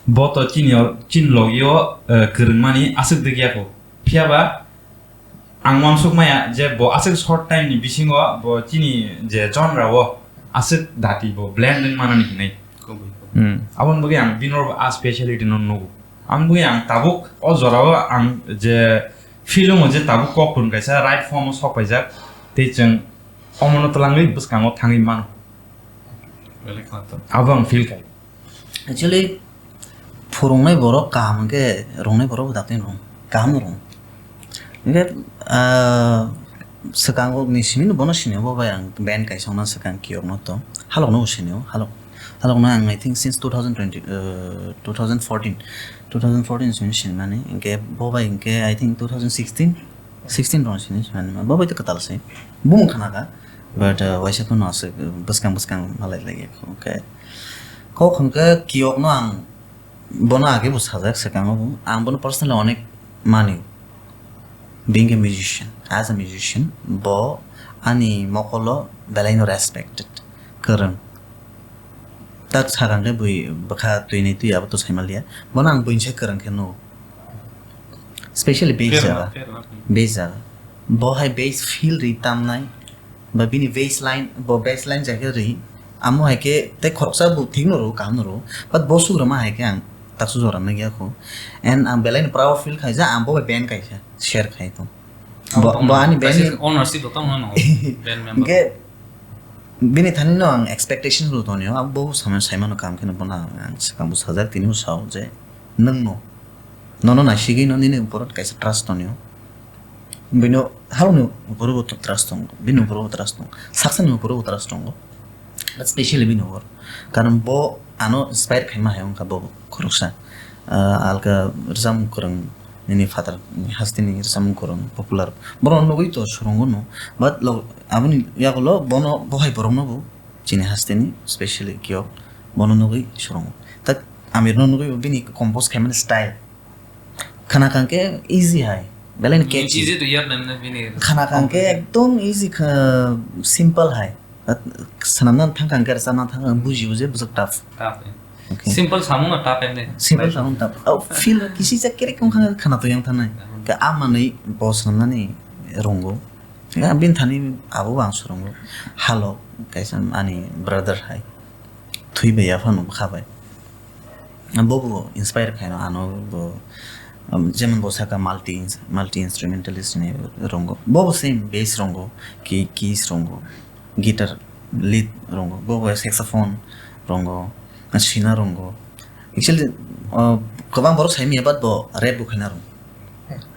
Bo to chini or-, chini logio, eh, kwrwngmani aswk dikya ko. Phiya ba ang uansuk maya je bo aswk short time ni bisingo bo chini je genre o aswk dati bo blend wng manani hinwi. Kubui, kubui. Hmm. Aboni bagwi ang bini oro a speciality no nugo. Aboni bagwi ang tabuk o jorao ang je feel wngo je tabuk kok kun kaisa right form o sok paijak tei chwng omono twlangwi bwskango thangwi mano. Belai khwnathok. Abo ang feel khai. Actually, phwrwngnai borok kaham hwnkhe, rwngnai borok bo dakti rwng, kaham rwng. Hwnkhe, ah, swkango ni simi no bono sini bo bai ang band kaisa wngna swkang kiyokno to. Halokno bo sini o, halok, halokno ang, I think, since two thousand twenty, uh, two thousand fourteen, two thousand fourteen simi sinimani. Hwnkhe bo bai hwnkhe, I think, two thousand sixteen, sixteen rok sini sinimani. Bo bai to kwtal se. Bumung khana kha. But, uh, waisa phano aswk, uh, bwskang bwskang malai lai khe. Okay. Kok hwnkhe kiyokno ang bono age bo sajak swkango bo. Ang bono personally onek mani. Being a musician, as a musician, bo ani mokolo belaino respected, kwrwng. Tak sakang khe bui bwkha twi ni twi abo to sai manliya. Bono ang buini sai kwrwng khe nugo. Specially bass Fair jaga. Enough, fair enough. Bass jaga. Bo hai bass feel ri tamnai. Ba bini bass line, bo bass line jaga ri. Amo hai khe tei khoroksa bo thik no ro, kaham no ro. But bo sugrama hai khe ang taksu jora nang ya kho. And ang belai no proud feel khai ja, ang bo bai band kaisa share khai to. Bo, bo ani band ni ownership bo tong no band member. Hwnkhe bini thani no ang expectation bo tonio, abo bo sama sai mano kam khe no bono ang swkang bo sajak tini bo sao je nwng no, nono naisigwi no nini upor kaisa trust tonio. Bini halokni upor bo trust tongo, bini upor bo trust tongo, saksa ni upor bo trust tongo. But specially bini upor, karon bo ano inspire khaima hai wngkha bo khoroksa, ah, alka rwchapmung kwrwng nini father ni hasteni rwchapmung kwrwng popular. Borok nugwi to swrwngo no, but lo-, aboni yagulo bono bo hai borok no bo chini hasteni specially kiyok bono nugwi swrwngo. Tak Amir no nugwi bini compose khaimani style. Khana kang khe easy hai. Belai ni catchy. Easy to hear nang na bini. Khana kang khe ekdom easy kha, simple hai. But swnamna thang kang khe, rwchapna thang kang buji buji bwswk tough. Tough, eh. Okay. Simple samung no tough em de. Simple samung tough. Oh, feel kisi ja kerek wng kha khana to yang thanai. Hmm. Khe a manwi bo swnamnani rongo. Khe bini thani abo bo ang swrwngo. Halo, kaisa ani brother hai. Thwi bai ya phano bwkha bai. Bo bo inspire khaino ano bo, um, jemon bo saka multi, multi instrumentalist ni rongo. Bo bo same bass rongo, ki-, keys rongo, guitar lead rongo, bo bo saxophone rongo, sina rongo. Actually, uh, kwbang borok sai manya, but bo rap bo khaina rongo.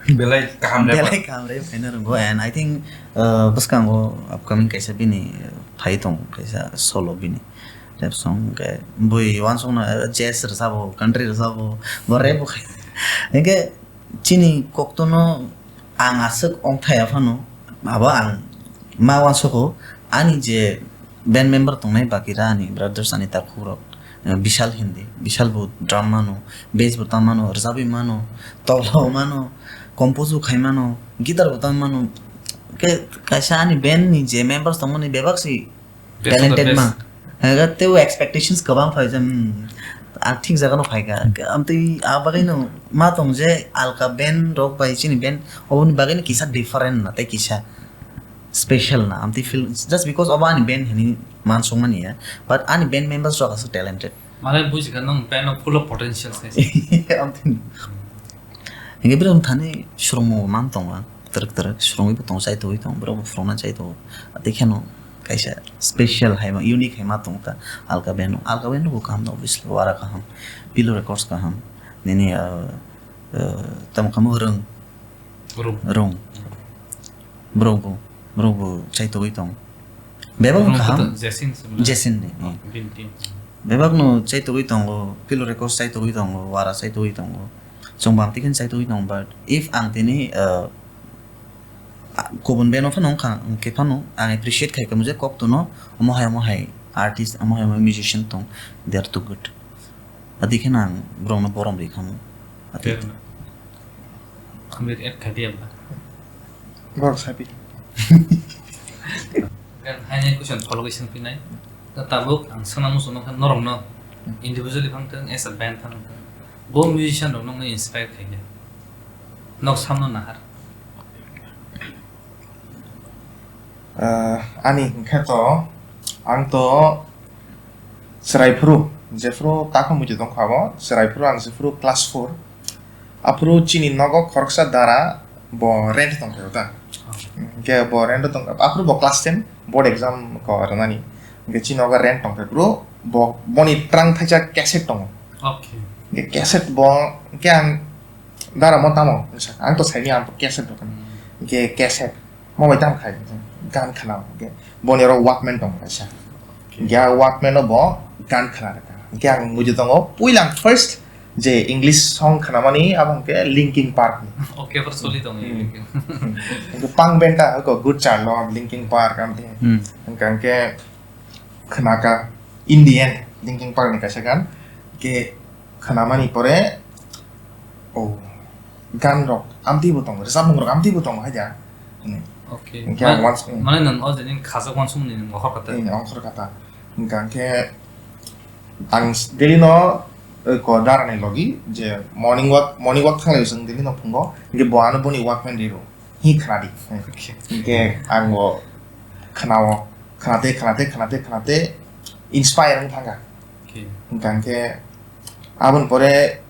Belai kaham rap. Belai kaham rap khaina rongo, and I think, uh, bwskango upcoming kaisa bini, uh, phai tong kaisa solo bini. Rap song, hwnkhe bui uansukno jazz rwchapbo, country rwchapbo, bo rap bo khai. Hwnkhe chini koktono ang aswk ongthaya phano, abo ang ma uansukgo, ani je band member tongnai bakira ani brothers, ani takhukrok, eh, Bishal Hindi, Bishal bo drum mano, bass bo tam mano, rwchapwi mano, tobla bo mano, compose bo khai mano, guitar bo tam mano. Hwnkhe kaisa ani band ni je members tongmani bebak si Best of the talented best. Ma. Hwnkhe tei o expectations kwbang phai jang, hmm, ang thik jaga no phaikha. Amtwi a bagwi no ma tong je alka band rok bai chini band oboni bagwi no kisa different na tei kisa special na. Amtwi feel just because obo ani band hinwi man song mani ya, but ani band members rok aswk talented. Mane bujikha nwng band o full of potential se. Amtwi. Hingke bini thani swrwngmung bo man tongo, kwtwrwk kwtwrwk swrwngwi bo tongo, chaitogwi tongo, borok bo phwrwngna chaitogo. Tei kheno kaisa special hai ma, unique hai ma tongo ta, alka band no, alka band no bo kaham no, obviously, Wara kaham, Pillow Records kaham, nini, ah, ah, tamo kamo Rwng. Rwng. Rwng. Borok bo, borok bo chaitogwi tongo. Bebak no kaham. Jasin se mane. Jasin ni, oh. Bini team. Bebak no chaitogwi tongo, Pillow Records chaitogwi tongo, Wara chaitogwi tongo. Chwng bam twi khe chai twi tongo, but if ang tini, uh, kubun band no phano wngkha, hwnkhe phano ang appreciate khai kamo je kok tono omo hai omo hai artist, omo hai omo hai musician tong, they are too good. Adi kheno ang borokno borom ri khamu. Adi Fair enough. Amir add khai diya ba? Borok sabi. Then haini question follow question pinai. Ta tabuk ang sana musu nokha norok no individually phang tang as a band phang tang. Bo musician rok nokno inspire khai ya. Nok samno nahar. Ah, ani hwnkhe to, ang to chwrai phuru, jephuru takhuk muitu tongkha bo, chwrai phuru ang jephuru class four, aphuru chini nogo khoroksa dara bo rent tongkha ta. Oh. Hwnkhe bo rent tongkha, aphuru bo class ten board exam ko rwnani. Hwnkhe chini nogo rent tongkha phuru bo, boni twrang thaisa cassette tongo. Okay. Hwnkhe cassette bo, hwnkhe ang dara mo tamo, ang to saini ang cassette dokan. Hmm. Hwnkhe cassette. Mo bai tamo khai, gan khna, hwnkhe boni oro Walkman tong kaisa. Okay. Hwnkhe a Walkman o bo gan khna rwkha. Hwnkhe ang muitu tongo, puila ang first je English song khnamani, abo hwnkhe Linkin Park ni. Okay, for soli tong Hmm. Hwnkhe punk band ta, ko Good Charlotte, Linkin Park, am de. Hmm. Hwnkhe, hwnkhe khnaka Indian, Linkin Park ni kaisa gan. Hwnkhe khnamani pore, oh, gan rok amtwi bo tongo, rwchapmung rok amtwi bo tongo haida. Hwnwi. Okay. Hwnkhe ang Mane, once, mm. Mane nwng o je nini khajak uansukmani nwng ongkhor kata? Mm, ongkhor kata. Hwnkha hwnkhe ang s-, daily no, eh, ko dara ni logi je morning walk, morning walk thanglai chwng daily no phungo, hwnkhe bo ano boni Walkman riro. Hi khna di. Okay. Hwnkhe ang bo khnao, khnate, khnate, khnate, khnate inspire wng thangkha. Okay. Hwnkha hwnkhe aboni pore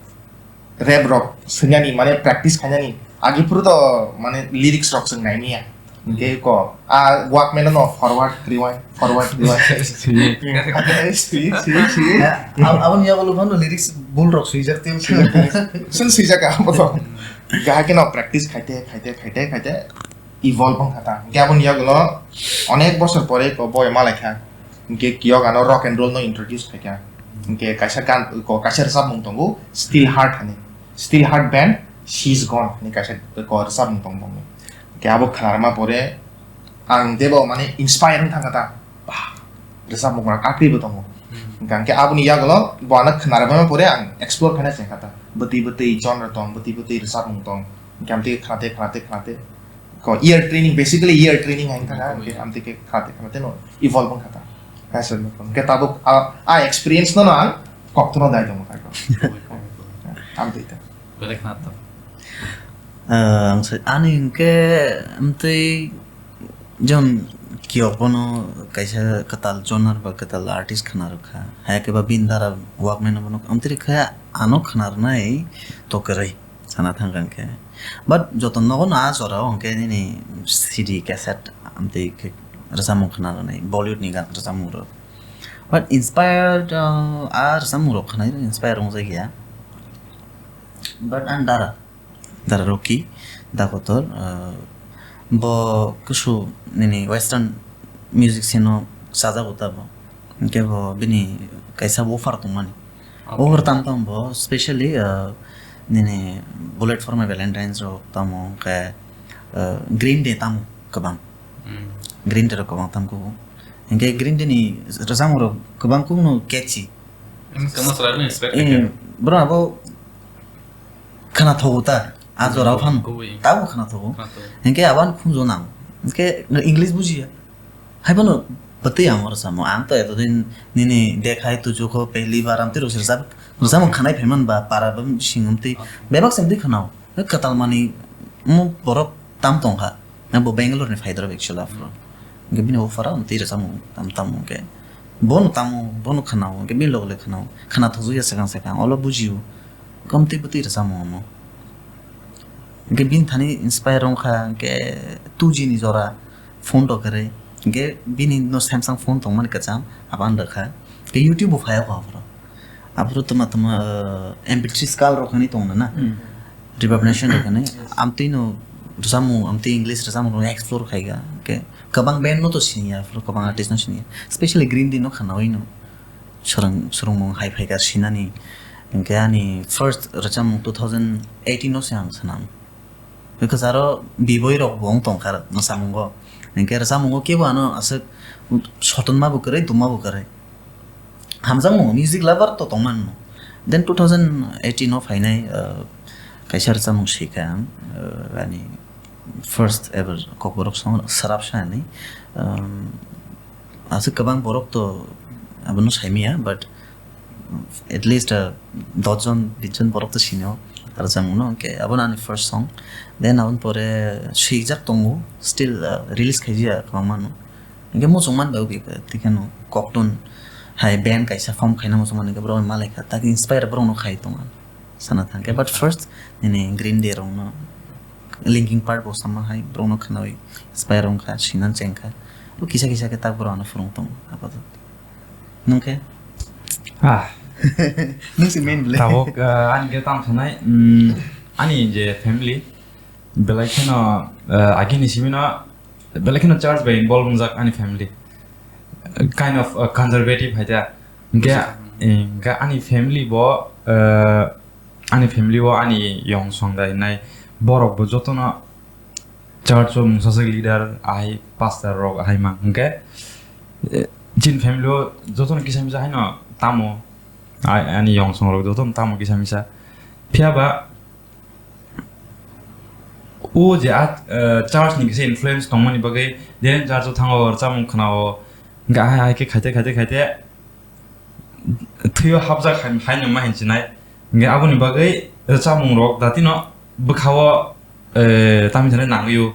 rap rok swinani, mane practice khainani. Agi phuru to mane lyrics rok swng nai manya. Hwnkhe ko a Walkman no forward, rewind, forward, rewind. Swi. Swi, swi, swi. Ab-, aboni yagulo phano lyrics bul rok swijak tei swijak tei. Swn swijak abo to. Gahai kheno practice khaite, khaite, khaite, khaite. Evolve wngkha ta. Hwnkhe aboni yagulo onek bosor pore ko boy malaikha. Hwnkhe kiyok ano rock and roll no introduce khaikha. Hwnkhe kaisa gan, ko kaisa rwchapmung tongo, Steel Heart hinwi. Steel Heart band, She's Gone hinwi kaisa ko rwchapmung tongo bongni. Hwnkhe abo khnarwma pore ang teibo mane inspire wng thangkha ta. Bah, rwchapmung rok akhribo tongo. Hmm. Hwnkhe aboni yagulo bo ano khnarwma pore ang explore khaina chengkha ta. Bwtwi bwtwi genre tong, bwtwi bwtwi rwchapmung tong. Hwnkhe amtwi khnate, khnate, khnate. Ko ear training, basically ear training ang thangkha, hwnkhe amtwi khe khnate, khnate no evolve wngkha ta. Kaisa no, hwnkhe tabuk a, a experience no, no ang kokthorno dai tongo kha ko. Amtwi ta. Belai khna to. Ah, ang sa-, ani hwnkhe amtwi Jon kiyok bono kaisa kwtal genre ba kwtal artist khna rwkha. Haya khe ba bini dara Walkman no bono amtwi rwkha, ano khna rwnai to kwrwi sana thangkha hwnkhe. But joto nogo no a jora o hwnkhe nini C D cassette amtwi khe rwchapmung khna rwnai, Bollywood ni gan rwchapmung rok. But inspired, uh, a rwchapmung rok khwnai inspire wngjakya. But ang dara. Dara Rocky, da kotor, ah, bo kusu nini western music scene o chajago ta bo. Hwnkhe bo bini kaisa woofer tongmani. Okay. Woofer tam tam bo specially, ah, nini Bullet for My Valentine rok tamo hwnkhe, ah, Green Day tamo kwbang. Hmm. Green Day rok kwbang tam kugo. Hwnkhe Green Day ni rwchapmung rok kwbang kugo no catchy. Wngkha masra no inspire Eh, khaikha. Bro abo khna thogo ta, a jora o phano. Kubui. Tabo khna thogo. Khna thogo. Hwnkhe abo ani khunjo nang. Hwnkhe English bujiya. Hai phano bwtwi ang oro samo. Ang to etodin nini dekhai tuju ko pehli bar amtwi rwchapmung khwnai phaiman ba para bwsing amtwi bebak se amtwi khwnao. Kwtal mani mo borok tam tongkha. Bo Bangalore ni phaidrop actually aphuru. Hwnkhe bini offer o twi rwchapmung tam tamo hwnkhe. Bono tamo, bono khwnao, hwnkhe bini loge loge khwnao. Khwna thokjak ya swkang swkang, olo bujio. Hwnkhe twi bwtwi rwchapmung omo. Hwnkhe bini thani inspire wngkha, hwnkhe two G ni jora phone rok kwrwi. Hwnkhe bini no Samsung phone tongmani kwcham, abo ang rwkha. Hwnkhe YouTube bo phai o kha aphuru. Aphuru tuma tuma, uh, M P three skull rok hinwi tong na. Hmm. Reverb Nation rok hinwi. Yes. Amtwi no rwchapmung, amtwi English rwchapmung rok explore khai ga. Hwnkhe kwbang band no to siniya, aphuru kwbang artist no siniya. Specially Green Day no khwnawi no. Swrwng, swrwngmung hai phai ga sinani. Hwnkhe ani first rwchapmung two thousand eighteen o se ang sanam. Kwcharo biboi rok bo wng tongkha rwchamungo. Hwnkhe rwchamungo kebo ano aswk sotonma bo kwrwi, dumma bo kwrwi. Hamjakmung music lover to tongmano. Then two thousand eighteen o phainai, uh, kaisa rwchapmung swikha ang, uh, ani first ever kokborok song Sarap Sani. Um, aswk kwbang borok to abono saimaya, but at least, uh, dos jon, bis jon borok to sini o rwchapmung no, hwnkhe abo ani first song. Then aboni pore swijak tongo, still, uh, release khaijak kwbangma no. Hwnkhe muchung man bai, tei kheno koktun hai band kaisa form khaina muchung man, hwnkhe borok malaikha, tak inspire borok no khai tongo sana thangkhe. But first nini Green Day rok no, Linkin Park bo sama hai borok no khnawi inspire wngkha, sinan chengkha. O kisa kisa khe tak borok ano phwrwng tongo apatot. Nung khe? Ah. Nung si main bwle. Tabuk, ah, ani khe tamo sanai, mm, ani je family, belai kheno, ah, agini simi no, belai kheno church bai involve wngjak ani family. Kind of, ah, conservative hai ta. Hwnkhe, eh, hwnkhe ani family bo, ah, ani family o ani yong song da hinai borok bo jotono church o mungsa sak leader ahai pastor rok ahai mang hwnkhe, eh, chini family o jotono kisa misa haino tamo, ai, ani yong song rok jotono tamo kisa misa. Phiya ba o je a, eh, church ni kisa influence tongmani bagwi jeren church o thango rwchapmung khwnao hwnkhe ahai hai khe khaite khaite khaite thwio hapjak hai, hai nungma hinchinai. Hwnkhe aboni bagwi rwchapmung rok datino bwkhao, eh, tamni thani nangwi o.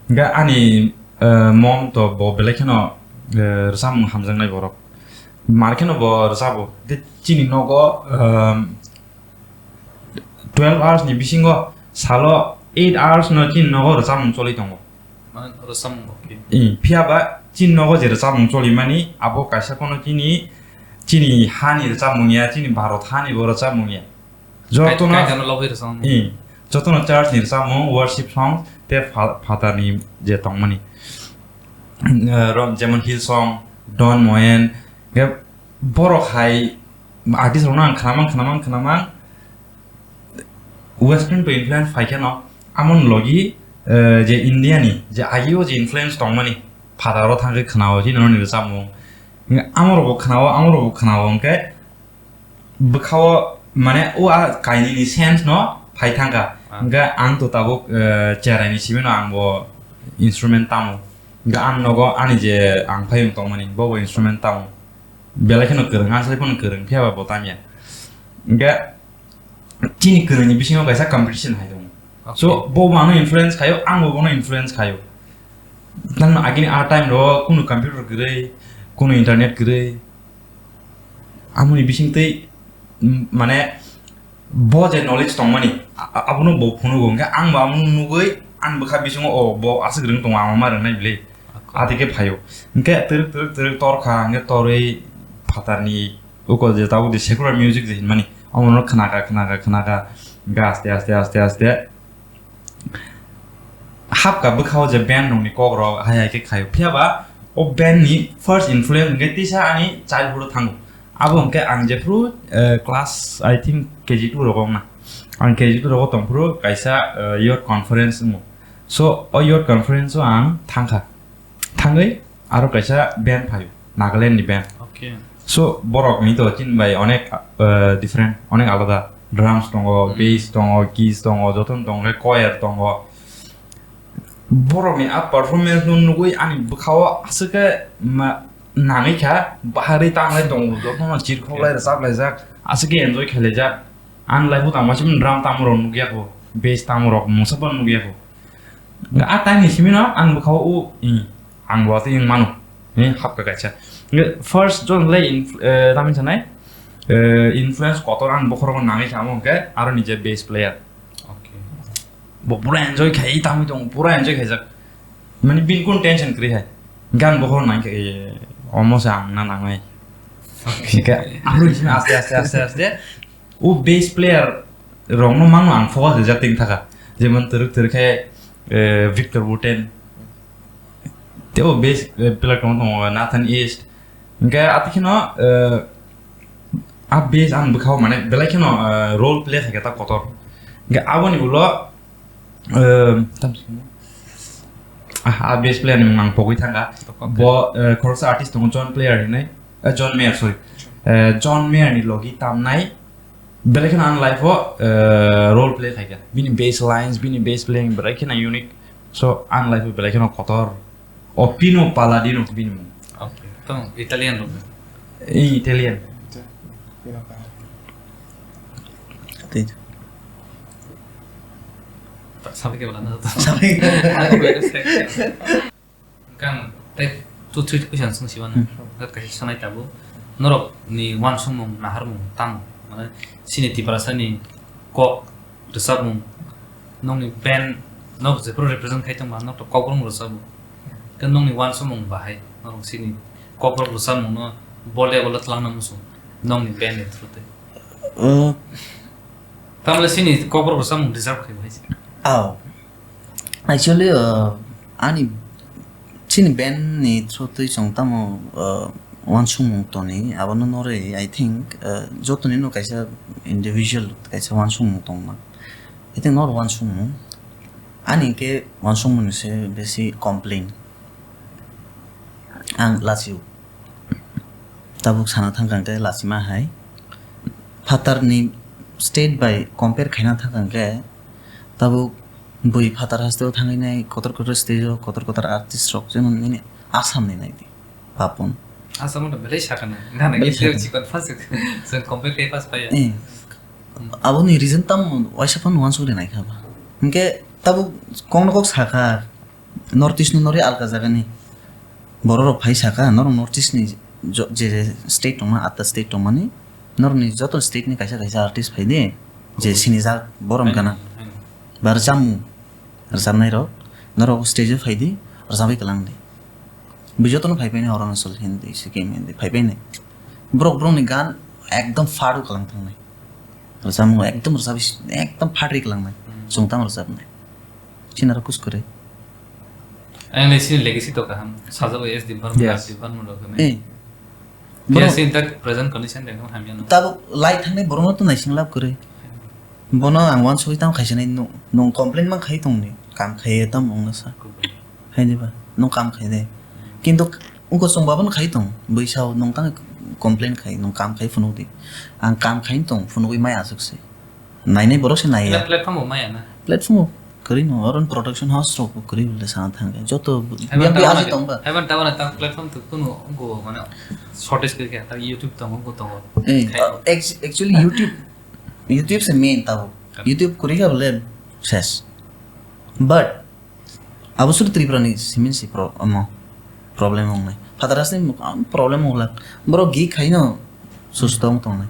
Hwnkhe ani, eh, mom to bo belai kheno, eh, rwchapmung hamjaknai borok. Mar kheno bo rwchabo. Tei chini nogo, ehm, twelve hours ni bisingo salo eight hours no chini nogo rwchapmung choli tongo. Mane rwchapmung, okay. Ih, phiya ba chini nogo je rwchapmung cholimani, abo kaisa kono chini, chini hani rwchapmung ya, chini Bharat hani bo rwchapmung ya. Jotono, kaisa no logwi rwchapmung. Ih, jotono church ni rwchapmung, worship song, te pha-, phatar ni je tongmani. Eh, rom-, jemon Hillsong, Don Moen, ge borok hai artist rokno ang khnamang, khnamang, khnamang. Western to influence phai kheno, amon logi, eh, je India ni, je agio je influence tongmani, phataro thangwi khwnao, je noroni rwchapmung. Amorokbo khwnao, amorokbo khwnao, hwnkhe bwkhao, mane, o a kainwini sense no phai thangkha. Ah. Hwnkhe ang to tabuk, eh, cherai ni simi no ang bo instrument tamo. Hwnkhe ang nogo ani je ang phai tongmani, bo bo instrument tamo. Belai kheno kwrwng, ang sai phano kwrwng, phiya ba bo tamya. Hwnkhe chini kwrwngni bisingo kaisa competition hai tongo. Okay. So, bo bo ano influence khaio, ang bo bono influence khaio. Tangno agini a time ro kunu computer kwrwi, kunu internet kwrwi. Amoni bisingtwi, m-, mane, bo je knowledge tongmani, a-, a-, abono bo phunugo, hwnkhe ang bo abono nugwi, ang bwkha bisingo, "O, bo aswk rwng tongo, ang ma rwngnai bile." Okay. Adi khe phaio. Hwnkhe twrwk, twrwk, twrwk torkha, hwnkhe torwi phatarni uko je tabuk de secular music je hinmani, omono khnaka, khnaka, khnaka, hwnkhe aste, aste, aste, aste hapka bwkhao je band rokni kok rok hai hai khe khaio. Phiya ba o band ni first influence hwnkhe tisa ani childhood o thango. Abo hwnkhe ang jephru, eh, class, I think, K G two rogo wngna. Ang K G two rogo tongphuru kaisa, eh, youth conference wngo. So, o youth conference o ang thangkha. Thangwi aro kaisa band phaio, Nagaland ni band. Okay. So, borok ni to chini bai onek, eh, different, onek alada. Drums tongo, hmm, bass tongo, keys tongo, jotono tongo, choir tongo. Borok ni a performance no nugwi ani bwkhao aswk khe ma-, nangwi kha, baharwi tanglai tongo, jotono chirkhoklai, okay, rwchaplaijak, aswk khe enjoy khailaijak. Ani life o tangma chibini drum tamo rok nukya kho, bass tamo rok mungsa phano nukya kho. A time ni simi no ang bwkhao o, i, ang bo tei mano, i, hapkha kaisa. Nge first jon le inf-, eh, tamni sanai, eh, influence kotor ang bokhorok nangwi samo hwnkhe aro ni je bass player. Okay. Bo pura enjoy khai, i tamwi tong, pura enjoy khaijak. Mani bini kun tension kwrwi hai. Gan bokhorok nangkhe, eh, omo se ang na nangnai. Okay. Hwnkhe aro ni simi aste, aste, aste, aste. O bass player rokno mangno ang focus rijak twi thaka. Jemon twrwk twrwk khe, eh, Victor Wooten. Tei o bass, eh, player tong tongo Nathan East. Hwnkhe atwi kheno, eh, A base ang bwkhao mane belai kheno, eh, role play khaikha ta kotor. Hwnkhe aboni ulo, eh, tam se, ah, a base player ni mung ang pogwi thangkha. Bo, eh, khoroksa artist tongo, John Player hinwi, eh, John Mayer, sorry. Eh, John Mayer ni logi tamnai belai kheno ang life o, eh, role play khaikha. Bini bass lines, bini bass playing belai kheno unique. So, ang life o belai kheno kotor. O Pino Palladino bini mung. Okay. Tamo Italian rok. Eh, Italian. Tei. Sabi ke wala na to. Sabi. Aku beda sektor. Kan tei two three question sung siwa na. Hmm. Kaisa sanai tabu. Norok ni wansukmung naharmung tamo. Mane sini Tiprasa ni kok rwchapmung, nokni band no jephuru represent khai tongma, nok to kokborok rwchapmung. Khe nokni wansukmung bahai, norok sini kokborok rwchapmung no bo level o twlangna muchung, nokni band ni through tei. Uh, Tamle sini kokborok rwchapmung deserve khai bahai se. Oh. Actually, uh, ani chini band ni through twi chwng tamo, uh, wansukmung toni, abono norwi, I think, uh, jotoni no kaisa individual kaisa wansukmung tongma. I think nor wansukmung. Ani ke wansukmung ni se besi complain. Ang lachio. Tabuk sana thangkha hwnkhe lachima hai. Phatar ni state bai compare khaina thangkha hwnkhe tabuk bui phatar haste o thangwi nai kotor kotor stage o kotor kotor artist rok jemon nini Assam ni nai di Papon. Assam no belai sakana. Gana belai sakana. Chikon first sen compare kai pass paya. Eh. Aboni reason tam waisa phano wansuk rinai kha ba. Hwnkhe tabuk kok no kok sakha. North East ni norwi alka jaga ni borok rok phai saka, norok North East ni jo-, je, je state tongma, atta state tongmani, norok ni joto state ni kaisa kaisa artist phai di, je sinijak borom gana. Ba rwchapmung, rwchapnai rok, norok stage o phai di, rwchapwi kwlang di. Bui joto no phai painai Arunachal Hindi, Sikkim Hindi phai painai. Borok borok ni gan ekdom fadu kwlang thangnai. Rwchapmung ekdom rwchapwi, ekdom fadri kwlangnai. Chwng tamo rwchapnai. Chini aro kus kwrwi. Ang le chini legacy to kaham. Sajagwi S D Barman, Yes. R D Barman rok hwnwi. Eh. Khe Borok sini tak present condition de ekdom hamya no. Tabuk lai thangnai borokno to naising lab kwrwi. Bono ang uansugwi tamo khaisa nai nung, nung complain man khai tongni. Kam khaiya tamo wngna sa. Hai diba? Nung kam khai de. Kintu wngkha chwng babano khai tong. Bui sao nung tang complain khai, nung kam khai phunuk di. Ang kam khai tong, phunugwi mai aswk se. Nainai borok se naiya. Ela platform bo maya na? Platform bo kwrwi no, oro production house rok bo kwrwi bole sana thangkhe. Joto Haiban biyang bi tawana aji tong ba. Haiban tawana tang platform to kunu go mane shortage khe khe ta YouTube tongo, go tongo. Eh, Khai. Ex-, actually YouTube, YouTube se main tabo. Kan. YouTube kwrwi kha bole ses. But Abo suri Tripura ni simin si pro-, omo problem wngnai. Phatarasni muk-, am, problem wngla. Borok gi khaino susto wng tongnai.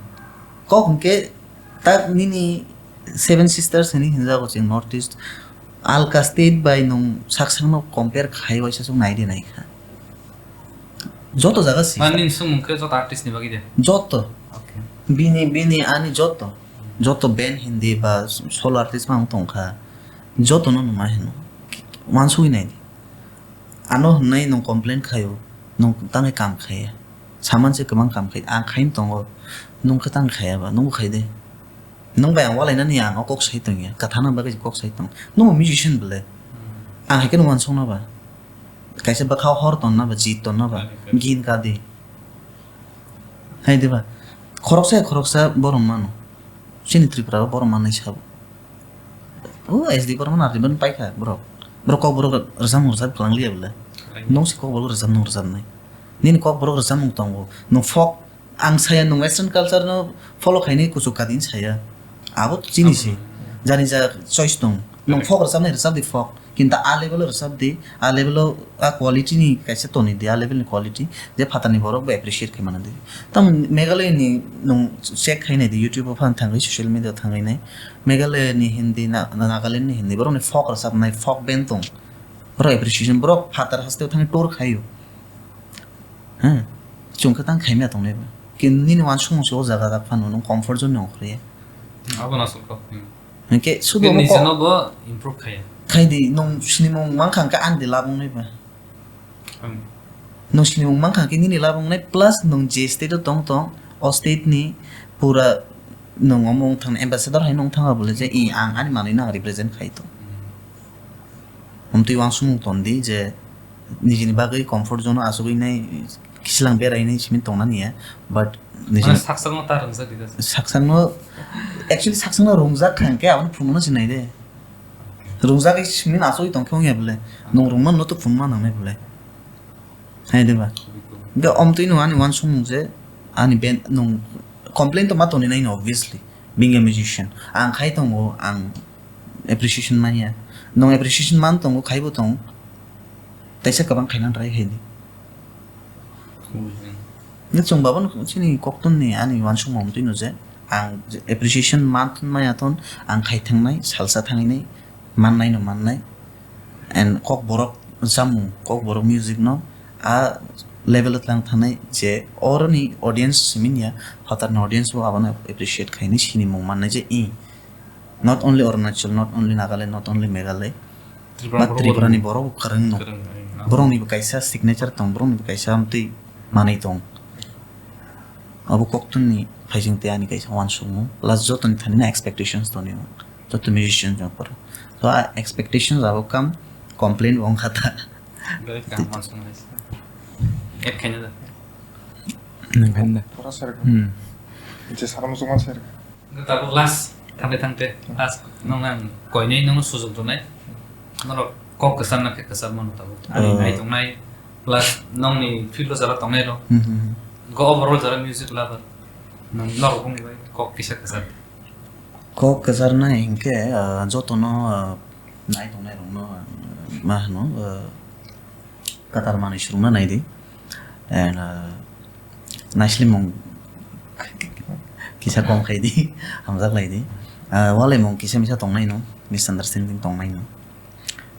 Kok hwnkhe tak nini Seven Sisters hwnwi hinjago chwng North East. Alka state bai nwng sak sakno compare khai waisa swk nai de nai kha. Joto jaga si. Mani swngmung khe joto artist ni bagwi de. Joto. Okay. Bini, bini ani joto. Joto band Hindi ba solo artist ma wng tong kha. Jotono nwng ma hino. Wansugwi nai di. Ano hwnwi nwng complain khaio. Nwng tangwi kam khaiya. Saman se kwbang kam khai. Ang khaino tongo. Nwng khe tang khaiya ba. Nwngbo khai de. Nwng bai ang walainani ang o kok sai tongya. Kathana bagwi kok sai tong. Nwngbo musician bwle. Ang hai kheno wansukna ba. Kaisa bwkha hor tonna ba, jit tonna ba. Gin ka di. Hai diba? Khoroksa, khoroksa borom mano. Chini Tripura o borom manwi sabo. O S D Barman, R D Barman paikha borok. Borok kok borok rwchapmung rwchap kwlang liya bwle. Nwng se kok borok rwchapmung rwchapnai. Nini kok borok rwchapmung tongo. Nwng folk, ang saya nwng western culture no follow khainai kuchuk kadin saya. Abo chini se. Jani ja choice tong. Nwng folk rwchapnai rwchap di folk. Kintu a level o rwchap di, a level o a quality ni kaisa toni di, a level ni quality je phatar ni borok bo appreciate khai mano di. Tamo Meghalaya ni nwng check khai nai di, YouTube o phan thangwi social media o thangwi nai. Meghalaya ni Hindi, Na-, Nagaland ni Hindi, borok ni folk rwchapnai, folk band tong. Borok appreciation, borok phatar haste o thangwi tour khaio. Ha? Chwng khe tang khaimya tongnai ba. Kintu nini wansukmung se o jaga dak phano nwng comfort zone ni ongkhorya. Abo na sukha. Hmm. Hwnkhe sudu Khe omo nijeno kok-, bo improve khaya. Khai di, nwng sinimung mankha hwnkhe ani de labung nai ba. Hmm. Nwng sinimung mankha hwnkhe nini labung nai plus nwng je state o tong tong, o state ni pura nwng omo wng thang ambassador hai nwng thang bole je i ang ani manwi no represent khai to. Omtwi wansukmung ton di je nijini bagwi comfort zone o asugwi nai kislang berai nai simi tongna niya, but nijini Mane saksakno ta rwngjak di das. Saksakno, actually saksakno rwngjak kha hwnkhe abono phunukno sinai de. Rwngjak simi asugwi tongkhe wngya bole. Nwng rwngmano to phunukma nangnai bole. Hai de ba? Hwnkhe omtwi no ani wansukmung je ani band nwng complain to ma toni nai no obviously. Being a musician, ang khai tongo, ang appreciation manya. Nwng appreciation man tongo, khaibo tong. Taisa kwbang khaina try khai di. Nw chwng babo no chini koktun ni ani wansukmung twi no je ang je appreciation man ton maya ton, ang khai thangnai, salsa thangnai, mannai no mannai. And kok borok chamung, kok borok music no a level o tlang thanai je oroni audience simi ya, phatar ni audience bo abono appreciate khaini sinimung mannai je i. Not only Arunachal, not only Nagaland, not only Meghalaya, Tripura but borok Tripura ni borok bo kwrwng no. Kwrwng, kwrwng, ah. Borok ni bo kaisa signature tong, borok ni bo kaisa amtwi manwi tong. Abo koktun ni phaijing tei ani kaisa wansukmung, plus joto ni thani na expectations toni o. Joto musician jong poro. To a expectations abo kam complain bo wngkha ta. Belai kaham wansukmung hai se. Add khaina da. Nang khaina da. Pura sir. Hmm. Je saram sukma sir. Tabuk last thangte thangte last nong nang koinai nong sujok donai. Norok kok kwchar na khe kwchar mano tabuk. Ani Oh. Nai tongnai plus nongni field o jara tongnai rok. Hmm, hmm, hmm. Go overall jara music lover. Nong norok bongni bai kok kisa kwchar. Kok kwcharnai hinkhe, ah, jotono, ah, nai tongnai rokno, ah, ma hwno, ah, kwtal manwi swrwngna nai di. And, ah, naislimung kisa kom khai di, hamjak lai di. Ah, walaimung kisa misa tongnai no, misunderstanding tongnai no.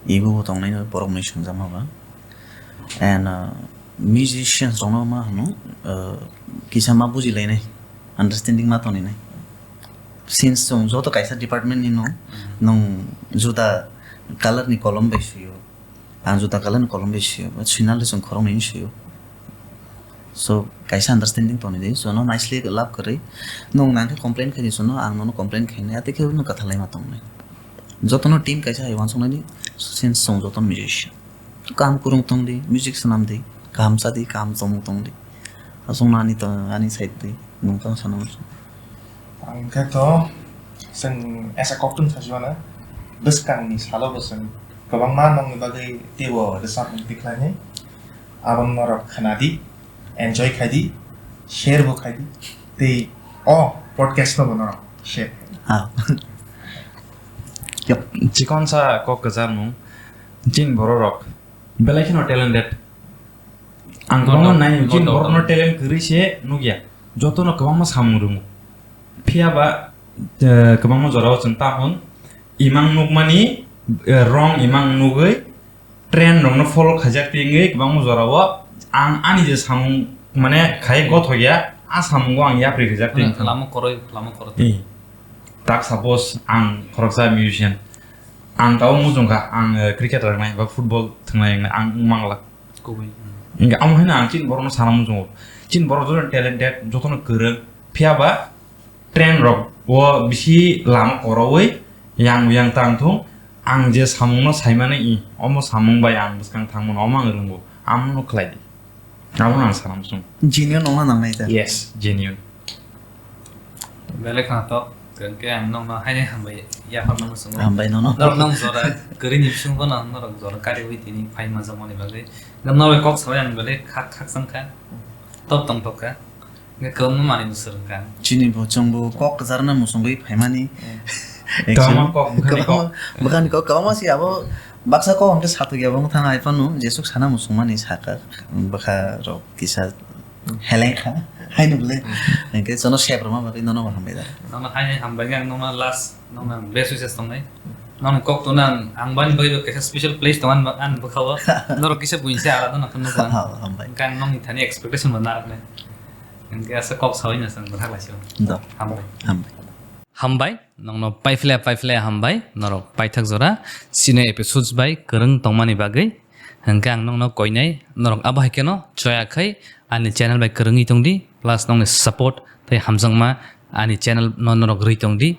Ego bo tongnai no, borok mwnwi swngjak ma ba. And, uh, musicians rokno ma hwno, uh, kisa ma bujilainai, understanding ma tonglainai. Since chwng joto kaisa department ni no, nwng juda color ni kolom bai suio, ang juda color ni kolom bai suio, but swinale chwng khoroknwi suio. So, kaisa understanding tongni di, jono naisli love kwrwi, nwng nang khe complain khaidi, jono ang nono complain khainai, atwi khe nwng kwthalai ma tongnai. Jotono team kaisa hai wansuknai di, since chwng joto musician. Kaham kwrwng tong di, music swnam di, kaham cha di, kaham chomung tong di. Aswkno ani to, ani side di, nwng tong sana muchung. Ang khe to, chwng esa koktun sachi mano, bwskangni salo bo chwng kwbangma nongni bagwi teibo rwchapmung tikhlainai. Abo norok khna di, enjoy khai di, share bo khai di, tei o podcast no bo norok share khai di. Ah. Yep. Chikon sa kok kwcharmung, chini borok rok belai kheno talented. Ang no kwbangma doubt, nai, no chini doubt. Borok no talent kwrwi se nukya. Joto no kwbangma samung rwngo. Phiya ba, eh, kwbangma jora o chwng tamo imang nukmani, eh, wrong imang nugwi trend rokno follow khaijak tei wngwi kwbangma jorao ang ani je samung mane khai gothok ya, a samungo ang yapri khaijak tei wngkha. Lama koroi, lama koroi. Eh, tak suppose ang khoroksa musician, ang tabo muchungkha, ang, eh, cricket rwngnai ba football thwngnai wngnai ang wngmangla. Kubui. Hwnkhe amo haino ang chini borokno sana muchungo, chini borok jotono talented, jotono kwrwng, phiya ba trend rok o bisi lama koroui yang yang tang thung. Ang je samungno saimani i, omo samung bai ang bwskang thangmano, omo ang rwngo, amono khlai di. Abono ang sana muchung. Genuine wngna nangnai da? Yes, genuine. Belai khna to, hwnkhe ang nokno haini hambai yapharna muchungo. Hambai nono. Norok nong jora kwrwini bisingo no norok jora kariui tini phai manjakmani bagwi. Norok kok sabai ang belai khak khakchang kha. Top tong tok kha. Hwnkhe kwbangma manwi bo swrwng kha. Chini bo chwng bo kok kwcharna muchungwi phaimani. Hmm. Actually, kwbangma kok, bwkhani kok. Kwbangma, bwkhani kok, kwbangma si abo baksa kok hwnkhe satuk ya bo wng thang hai phano jesuk sana muchungmani saka bwkha rok kisa heleng kha. Haino bole. Hmm. Hwnkhe jono sep rwma bagwi nono bo hambai da. Nono hai hai hambai ang nono last. Nokno ang best wishes tongnai. Nokni kok tuna ang, ang bani bagwi bo kaisa special place tong ani, ani bwkhao. Norok kisa buini se alada nokha nukha. Ha, hambai. Hwnkhe ang nokni thani expectation bo naraknai. Hwnkhe asa kok saui no chwng bwthak laisio. Do. Hambai. Hambai. Hambai, nokno paiphle, paiphle hambai, norok paithak jora, sini episodes bai kwrwng tongmani bagwi. Hwnkhe ang nokno koinai, norok abo hai kheno choya khai ani channel bai kwrwngwi tongdi, plus nokni support tei hamjakma ani channel no norok rwi tong di.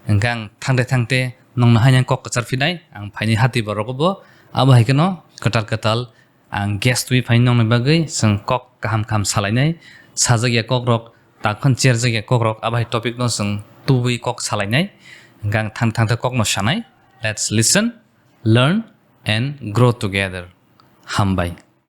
Hwnkhe ang thangte thangte nongno haino kok kwchar phinai, ang phaini hati borok bo abo hai kheno kwtal kwtal ang guest twi phaini nongni bagwi chwng kok kaham kaham salainai, sajak ya kok rok, takhon cherjak ya kok rok, abo hai topic no chwng tubui kok salainai. Hwnkhe ang thang thangte kok no sanai. Let's listen, learn and grow together. Hambai.